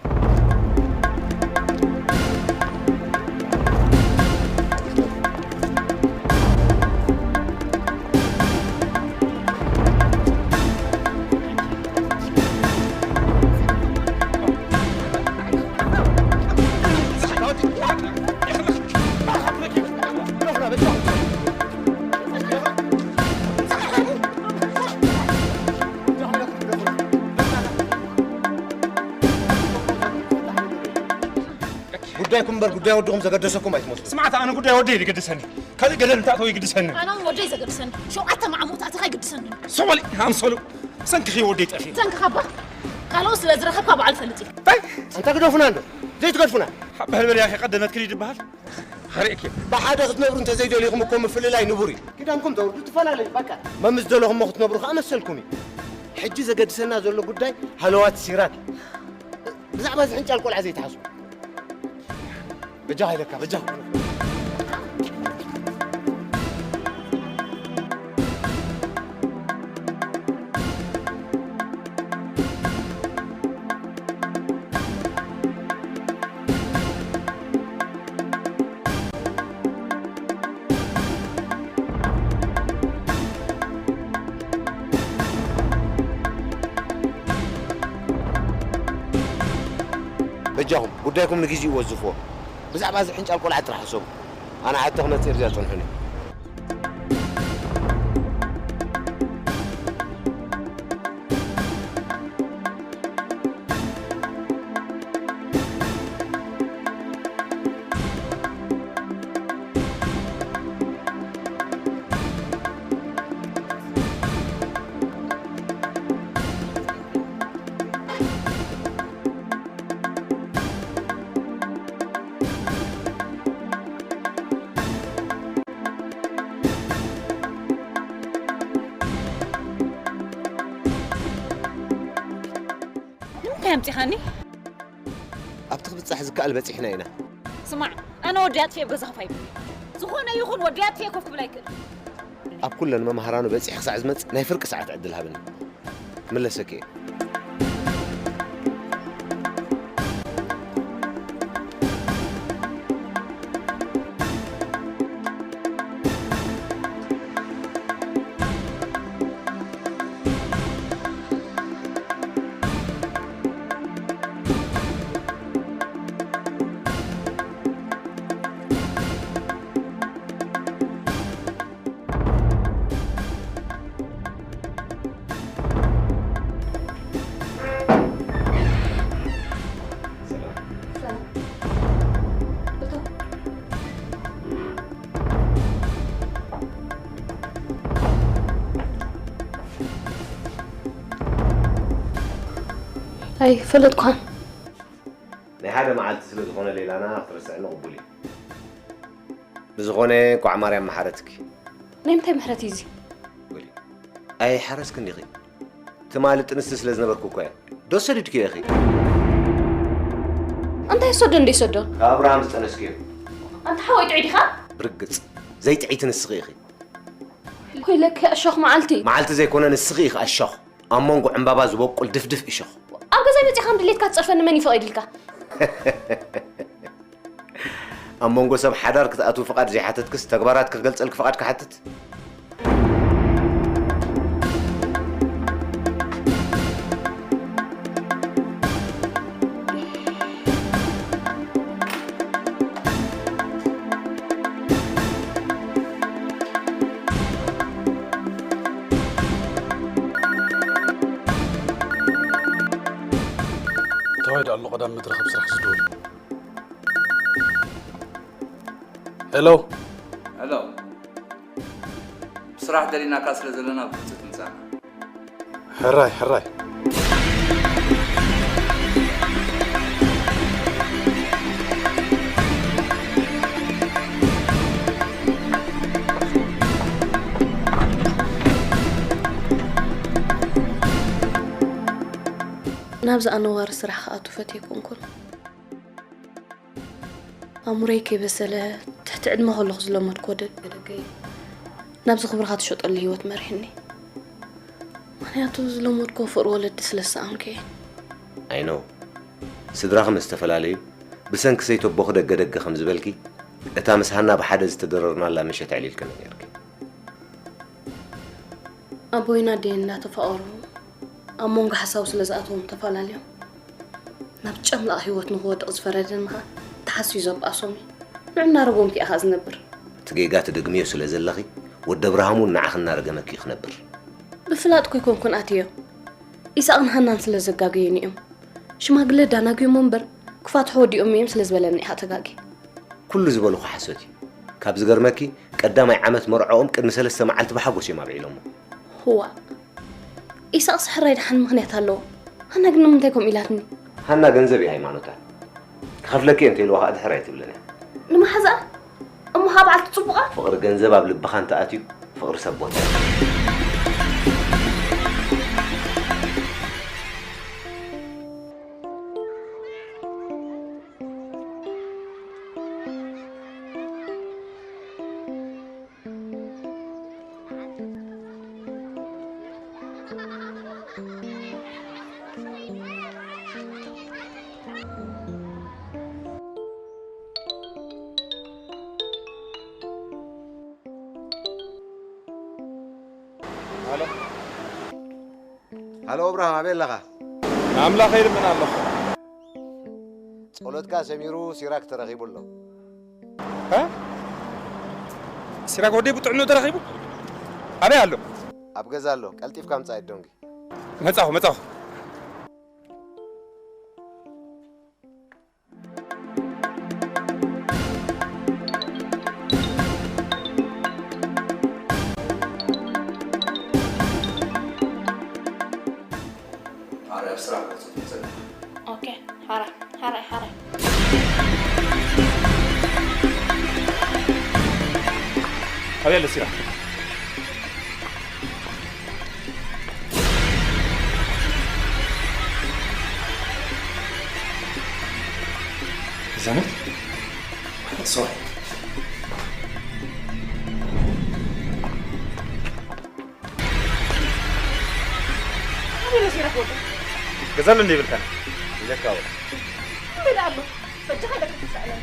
ጉዳይኩም እምበር ጉዳይ ወድኹም ዘገደሰኩም ኣይትመስሉ። ስማዕታ ኣነ ጉዳይ ወደይ ይግድሰኒ። ካልእ ገደል እንታእተው ይግድሰኒ። ኣነ እውን ወደይ ዘገድሰኒ። ሸውዓተ መዓሙት ኣተኻ ይግድሰኒ። ሶማሊ ኣምሰሉ ሰንክኺ ወደይ ጠፊኡ። ሰንክኻባ ካልኦ ስለ ዝረኸብካ በዓል ፈልጥ እዩ። እንታይ? ኣንታ ግደፉና እንዶ ዘይትገድፉና። ሓባ ህልበል ያኺ ቀደመት ክሊ ይድበሃል። ኸሪእኪ። ብሓደ ክትነብሩ እንተዘይደሊኹም እኮ ምፍልላይ ንቡር እዩ። ክዳንኩም ተውርዱ ትፈላለዩ በቃ። መምስ ደለኹሞ ክትነብሩ ከዓ መሰልኩም እዩ። ሕጂ ዘገድሰና ዘሎ ጉዳይ ሃለዋት ሲራክ እዩ። ብዛዕባ እዚ ሕንጫል ቆልዓ ዘይትሓስቡ። በጃኻ ኢለካ በጃኻ። በጃኹም ጉዳይኩም ንግዚኡ ወዝፍዎ። ብዛዕባ እዚ ሕንጫል ቆልዓ ጥራሕ ሕሰቡ። ኣነ ዓዲ ክመጽእ እየ ብዚኣ ጽንሑኒ። ንምንታይ ኣምፂኻኒ? ኣብቲ ክብፃሕ ዝከኣል በፂሕና ኢና። ስማዕ፣ ኣነ ወዲ ኣጥፊኤ ኣብ ገዛ ኮፍ ኣይብልን። ዝኾነ ይኹን ወዲ ኣጥፊኤ ኮፍ ክብል ኣይክእል። ኣብ ኩለን መምሃራኑ በፂሐ ክሳዕ ዝመፅእ ናይ ፍርቂ ሰዓት ዕድል ሃብኒ። ክምለሰኪ እየ። ኣይፈለጥኳን። ናይ ሓደ መዓልቲ ስለ ዝኾነ ሌላና ክትርስዕኒ ቅቡል እዩ። ብዝኾነ እንኳዕ ማርያም መሓረትኪ። ናይ ምንታይ ምሕረት እዩ እዚ? በሊ። ኣይሓረስክን ዲኺ? ትማሊ ጥንስቲ ስለ ዝነበርኩ እኮ እየ። ዶ ሰዲድክዮ ኢኺ? እንታይ ይሰዶ እንደ ይሰዶ? ካብ ኣብርሃም ዝጠነስክዮ። ኣንታ ሓወይ ጥዑይ ዲኻ? ብርግጽ ዘይጥዕይቲ ንስኺ ኢኺ። ኮይለኪ እሾኽ መዓልቲ። መዓልቲ ዘይኮነ ንስኺ ኢኺ ኣሾኽ። ኣብ መንጎ ዕምባባ ዝበቁል ድፍድፍ እሾኽ። ኣብ ገዛይ መጺኻ ከም ድሌትካ ትጸርፈኒ መን እዩ ፈቒድልካ? ኣብ መንጎ ሰብ ሓዳር ክትኣትዊ ፍቓድ ዘይሓተትክስ ተግባራትኪ ክገልጸልኪ ፍቓድ ክሓትት? ተዋሂዶ ኣሎ ቀዳም መድረኽ ኣብ ስራሕ ዝድውል። ሄሎ። ሄሎ። ብስራሕ ደሊናካ ስለ ዘለና ብህጹጽ ምጻና። ሕራይ ሕራይ። ናብዚ ኣነዋሪ ስራሕ ክኣቱ ፈትየ ኣይኮንኩን። ኣእምሮይ ከይበሰለ ትሕቲ ዕድመ ከለኹ ዝለመድኩዎ ደገ ደገ እዩ። ናብዚ ክብርኻ ትሸጠሉ ህይወት መሪሕኒ። ምኽንያቱ ዝለመድኩዎ ፍቕሪ ወለዲ ስለ ዝሰኣንኩ እየ። I know። ስድራኺ ምስ ተፈላለዩ ብሰንኪ ሰይተቦኺ ደገ ደገ ከም ዝበልኪ፣ እታ ምስ ሃና ብሓደ ዝተደረርናላ ምሸት ኣዕሊልክኒ ነይርኪ። ኣቦይን ኣደይን እናተፋቐሩ ኣብ መንጎ ሓሳቡ ስለ ዝኣተዎም ተፈላለዮም ናብ ጨምላቕ ህይወት ንኽወድቕ ዝፈረደኒ ኸኣ ተሓስዩ ዘባእሶም እዩ። ንዑ እናረጎምኪ ኢኻ ዝነብር። እቲ ጌጋ ትደግምዮ ስለ ዘለኺ ወዲ ኣብርሃም እውን ንዓኺ እናረገመኪ እዩ ክነብር። ብፍላጥ እኮ ኣይኮንኩን ኣትየዮ። ኢሳቕን ሃናን ስለ ዘጋገዩኒ እዮም። ሽማግለ ዳናግዮሞ እምበር ክፋትሑ ወዲኦሞ እዮም ስለ ዝበለኒ ኢኻ ተጋግየ። ኩሉ ዝበልኹ ሓሶት እዩ። ካብ ዝገርመኪ ቀዳማይ ዓመት መርዕኦም ቅድሚ ሰለስተ መዓልቲ ብሓጎስ እዮም ኣብዒሎሞ። ዋእ ኢሳቕስ ሕራይ ደሓን ምኽንያት ኣለዎ። ሃና ግን ንምንታይ ከምኡ ኢላትኒ? ሃና ገንዘብ እዩ ሃይማኖታ። ክኸፍለኪ እየ እንተኢልዋ ከዓ ድሕር ኣይትብልን እያ። ንመሓዛኣ እሞ ከዓ በዓልቲ ፅቡቓ? ፍቕሪ ገንዘብ ኣብ ልብኻ እንተኣትዩ ፍቕሪ ሰብ ቦታ ሃሎ እብራሃም ኣበይ ኣለኻ? ንኣምላኸ ይልምን ኣለኹ። ጸሎትካ ሰሚሩ ሲራክ ተረኺቡ ኣሎ። እ? ሲራክ ወደይ ብጥዕንኡ ተረኺቡ? ኣበይ ኣሎ? ኣብ ገዛ ኣሎ። ቀልጢፍካ ምጻእ የዶንጊ። መጻኹ መጻኹ። ኦኬ ሓራይ ሓራይ ሓራይ ኣበይ ኣሎ ሲራ ዛመት ሶሪ ኣበይ መሲረክ ወደ ገዛሉ እንደ ይብልካን ኢለካ ወ ኣበይ ኣሎ በጃኻ ኢለካ ትስዕለኒ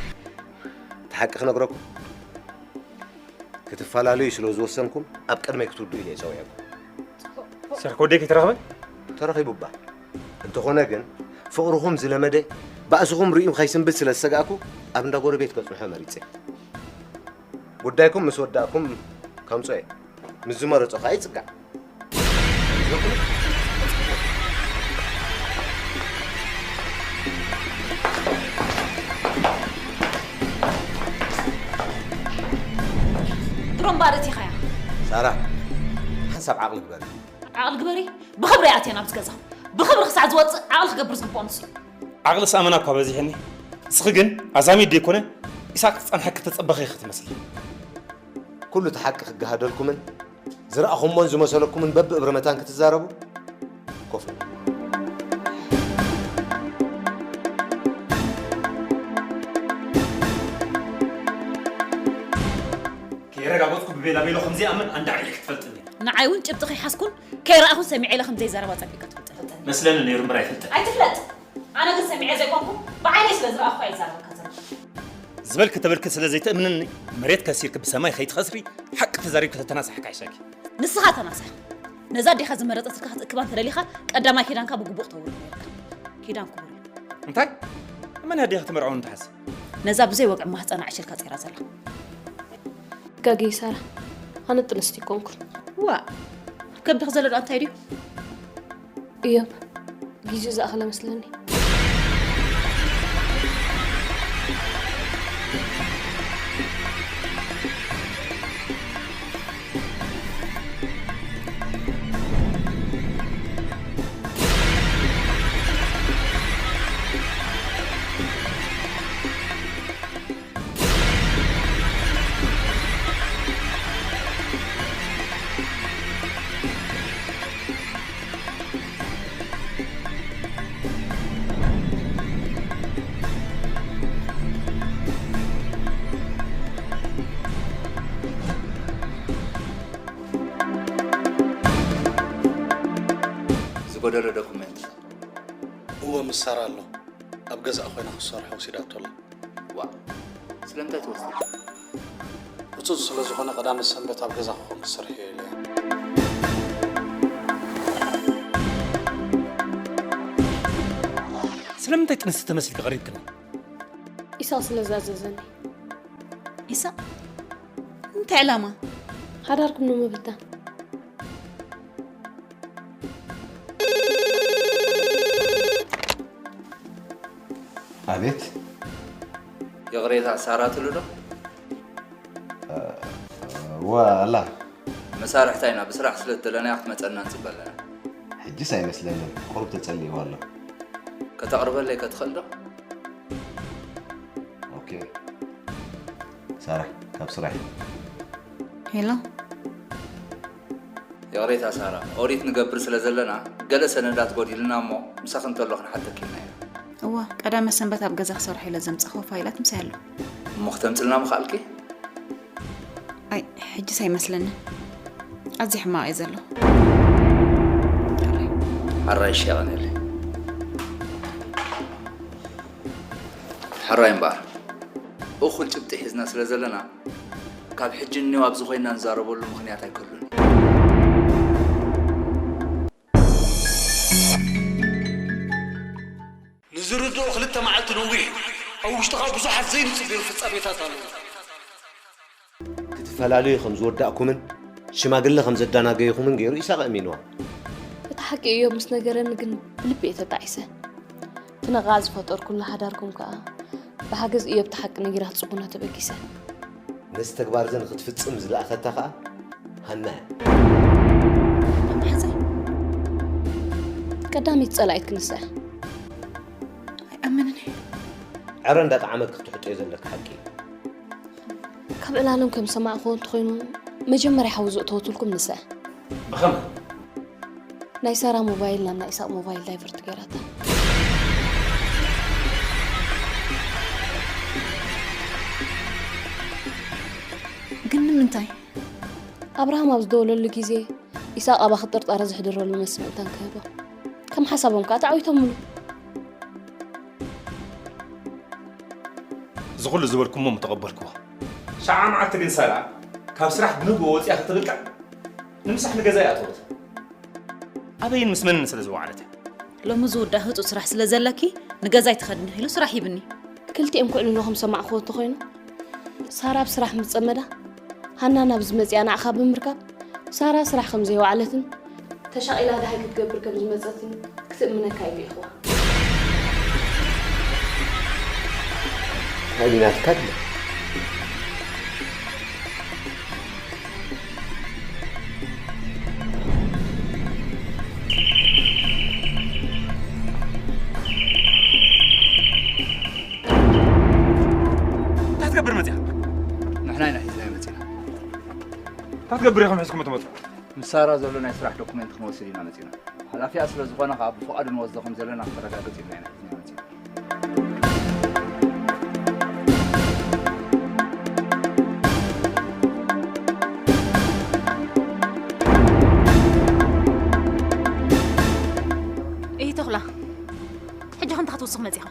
እቲ ሓቂ ክነግረኩም ክትፈላለዩ ስለ ዝወሰንኩም ኣብ ቅድመይ ክትውድኡ ኢለ ጸውዐኩም ስራሕ ከወደይ ከይተረኽበ ተረኺቡ እባ እንተኾነ ግን ፍቕርኹም ዝለመደ ባእስኹም ርእዩ ከይስንብድ ስለ ዝሰጋእኩ ኣብ እንዳ ጎረቤት ከጽንሖ መሪጸ ጉዳይኩም ምስ ወዳእኩም ከምጾ እየ ምስ ዝመረጾ ከኣ ይጽጋዕ ጥሩምባ ኣእቲኻያ። ሳራ ሓንሳብ ዓቕሊ ግበሪ። ዓቕሊ ግበሪ። ብኽብሪ ኣትየ ናብዚ ገዛ። ብኽብሪ ክሳዕ ዝወፅእ ዓቕሊ ክገብር ዝግብኦ ንሱ እዩ። ዓቕሊ ሰኣመና እኳ በዚሕኒ። እስኺ ግን ኣዛሚድ ደይኮነ ኢሳቅ ክፀንሐኪ ተፀበኺ ኢኺ ትመስሊ። ኩሉ እቲ ሓቂ ክገሃደልኩምን ዝረኣኹሞን ዝመሰለኩምን በብእብረ መታን ክትዛረቡ ኮፍ ከየረጋገፅኩ ብቤላ ቤሎ ከምዘይኣምን ኣንዳ ዓይኒ ክትፈልጥኒ ንዓይ እውን ጭብጢ ከይሓዝኩን ከይረኣኹን ሰሚዐ ኢለ ከምዘይዛረባ ፀቢቕካ ትፈልጥ መስለኒ ነይሩ እምበር ኣይፈልጥን ኣይትፍለጥ ኣነ ግን ሰሚዐ ዘይኮንኩ ብዓይነይ ስለ ዝረኣኹ ኣይዛረበካ ዘለኹ ዝበልኪ ተበልኪ ስለ ዘይተእምንኒ መሬት ከሲርኪ ብሰማይ ከይትኸስሪ ሓቂ ተዛሪብኪ ተተናሳሕካ ይሻኪ ንስኻ ተናሳሕ ነዛ ኣዴኻ ዝመረጸትልካ ክትእክባ እንተደሊኻ ቀዳማይ ኪዳንካ ብግቡእ ክተውርድ ነይርካ። ኪዳን ክቡር እዩ። እንታይ? መን ኣዴኻ ትመርዖ እንትሓስ? ነዛ ብዘይ ወግዒ ማህጸና ዕሽልካ ጸይራ ዘላ። ጋገይ ሳራ፣ ኣነ ጥንስቲ ኣይኮንኩን። ዋእ! ኣብ ከብድኺ ዘሎ ደኣ እንታይ ድዩ? እዮብ፣ ጊዜኡ ዝኣኸለ መስለኒ። ዘሎ ዶኩመንት? እወ፣ ምስ ሳራ ኣሎ። ኣብ ገዛእ ኮይና ክትሰርሖ ወሲዳቶ ኣላ። ዋ፣ ስለምንታይ ትወስድ? ህጹጽ ስለ ዝኾነ ቀዳመ ሰንበት ኣብ ገዛ ክኾን ክሰርሕ እየ ኢለያ። ስለምንታይ ጥንስቲ ተመሲልኪ ቀሪብክኒ? ኢሳቕ ስለ ዝኣዘዘኒ። ኢሳቕ? እንታይ ዕላማ? ሓዳርኩም ንምብታን። ኣቤት። ይቕሬታ፣ ሳራ ትሉ ዶ? እወ፣ ኣላ። መሳርሕታ ኢና፣ ብስራሕ ስለ እትደለናያ ክትመጸና ንጽበ ኣለና። ሕጅስ ኣይመስለንን፣ ቁሩብ ተጸሊእዋ ኣሎ። ከተቕርበለይ ከትኽእል ዶ? ኦኬ። ሳራ፣ ካብ ስራሕ። ሄሎ። ይቕሬታ ሳራ፣ ኦዲት ንገብር ስለ ዘለና ገለ ሰነዳት ጎዲልና እሞ ምሳኺ እንተሎ ክንሓተኪ ኢልና ኢና። እዋ፣ ቀዳመ ሰንበት ኣብ ገዛ ክሰርሖ ኢለ ዘምጻእክዎ ፋይላት ምሳይ ኣሎ። እሞ ክተምጽልና ምኽኣልኪ? ኣይ፣ ሕጅስ ኣይመስለንን። ኣዝየ ሕማቕ እየ ዘለኹ። ሕራይ። ሕራይ፣ እሺ፣ የቐንየለይ። ሕራይ እምበኣር፣ እኹል ጭብጢ ሒዝና ስለ ዘለና፣ ካብ ሕጂ ንኔው ኣብዚ ኮይንና ንዛረበሉ ምኽንያት ኣይክህሉን እዩ። ንዝርድኦ ክልተ መዓልቲ ነዊሕ እዩ። ኣብ ውሽጥኻ ብዙሓት ዘይንጽበዮ ፍጻሜታት ኣለዉ። ክትፈላለዩ ከም ዝወዳእኩምን ሽማግለ ከም ዘዳናገይኹምን ገይሩ ኢሳቕ ኣእሚንዋ። እቲ ሓቂ እዮብ ምስ ነገረኒ ግን ብልቢ እየ ተጣዒሰ። እቲ ነቓ ዝፈጠርኩላ ሓዳርኩም ከኣ ብሓገዝ እዮብ እቲ ሓቂ ነጊራ ክትጽጉና ተበጊሰ። ነዚ ተግባር እዚ ንክትፍጽም ዝለኣኸታ ከኣ ሃና እያ። መሓዛይ፣ ቀዳመይቲ ጸላኢትኪ ንሳ እያ። ኣይኣምንን እየ። ዕረ እንዳጠዓመኪ ክትሕጥዮ ዘለኪ ሓቂ እዩ። ካብ ዕላሎም ከም ዝሰማዕክዎ እንተኾይኑ፣ መጀመርያ ሓዊ ዘእተወትልኩም ንሳ እያ። ብኸመይ? ናይ ሳራ ሞባይል ናብ ናይ ኢሳቕ ሞባይል ዳይቨርት ገይራታ። ግን ንምንታይ? ኣብርሃም ኣብ ዝደወለሉ ግዜ፣ ኢሳቕ ኣባኺ ጥርጣረ ዘሕድረሉ መስምዕታን ክህቦ። ከም ሓሳቦም ከኣ ተዓዊቶምሉ። እዚ ኩሉ ዝበልኩሞ ምተቐበልክዎ። ሸዓ መዓልቲ ግን ሳራ ካብ ስራሕ ብንግሆ ወጺኣ ክትብል ከኣ ንምሳሕ ንገዛ እያ ኣተወት። ኣበይን ምስ መንን ስለ ዝወዓለት እያ? ሎሚ ዝውዳእ ህጹጽ ስራሕ ስለ ዘለኪ ንገዛይ ትኸድኒ ኢሉ ስራሕ ሂብኒ። ክልቲኦም ክዕልሉ ከም ሰማዕክዎ እንተኾይኑ፣ ሳራ ኣብ ስራሕ ምስ ጸመዳ፣ ሃና ናብዚ መጺኣ ንዓኻ ብምርካብ፣ ሳራ ስራሕ ከም ዘይወዓለትን ተሻቒላ ደሃይ ክትገብር ከም ዝመጸትን ክትእምነካ ኣይግኢኽዋ። ኣይናትካ ድለ። እንታይ ትገብር መጺኣ? ንሕና ኢና ሒዝናዮ መጺና። እንታይ ትገብር ኢኹም ሒዝኩም ትመጹ? ምስ ሳራ ዘሎ ናይ ስራሕ ዶኩመንት ክንወስድ ኢና መጺና። ሓላፊኣ ስለ ዝኾነ ከኣ ብፍቓዱ ንወስዶ ከም ዘለና ክተረጋግጽ ኢልና ኢና ሒዝናዮ መጺና። እይ ተኽላ፣ ሕጂ ኸ እንታይ ክትውስኽ መጺኻ?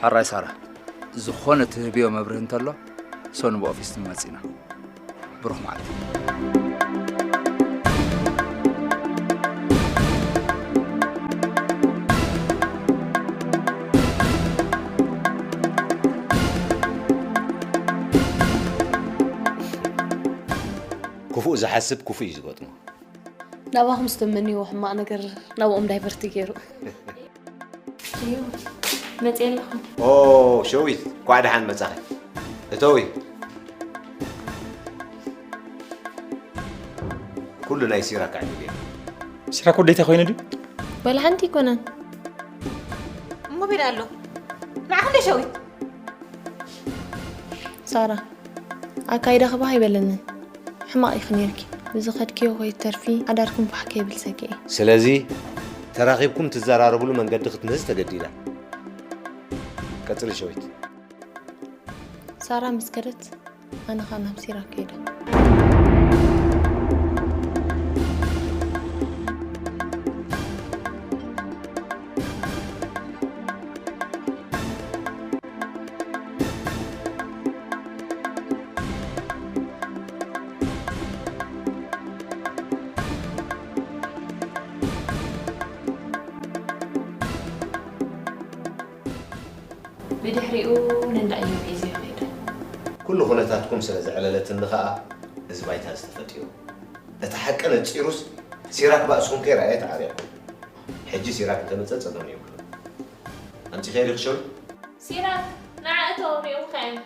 ሕራይ ሳራ፣ ዝኾነ ትህብዮ መብርሂ እንተሎ፣ ሰኑ ብኦፊስ ትመጽእ ኢና። ብሩኽ መዓልቲ። ክፉእ ዝሓስብ ክፉእ እዩ ዝገጥሞ። ናባኹም ዝተመንይዎ ሕማቕ ነገር ናብኦም ዳይቨርት ገይሩ። እዩ፣ መፅእ ኣለኹ። ኦ፣ ሸዊት፣ እንኳዕ ደሓን መጻኺ። እተዊ። ኩሉ ናይ ሲራክ ዕድል እዩ። ሲራክ ወደይታ ኮይኑ ድዩ? ወላ ሓንቲ ኣይኮነን። እሞ ቤት ኣሎ። ንዓኹም ዶ ሸዊት? ሳራ፣ ኣካይዳኺ ባህ ኣይበለንን። ሕማቕ ኢኺ ኔርኪ። ብዝኸድክዮ ከይትተርፊ፣ ሓዳርኩም ፋሕ ከይብል ሰጊኤ። ስለዚ፣ ተራኺብኩም ትዘራረብሉ መንገዲ ክትምህዝ ተገዲዳ። ቀጽሊ ሸዊት። ሳራ ምስ ከደት ኣነ ኸኣ ናብ ሲራክ ከይደ። ብድሕሪኡ ንእንዳ እዮብ ሒዘዮ ከይደ። ኩሉ ኩነታትኩም ስለ ዘዕለለትኒ ከኣ እዚ ባይታ እዚ ተፈጢሩ። እቲ ሓቂ ነጺሩስ ሲራክ ባእስኹም ከይረኣየ ተዓሪቕኩም። ሕጂ ሲራክ እንተመጸ ጸገም የብሉን። ኣምጺኸዮ ዲኺ ሸዊት? ሲራክ ንዓ እቶ ሪኦምካ እዮም።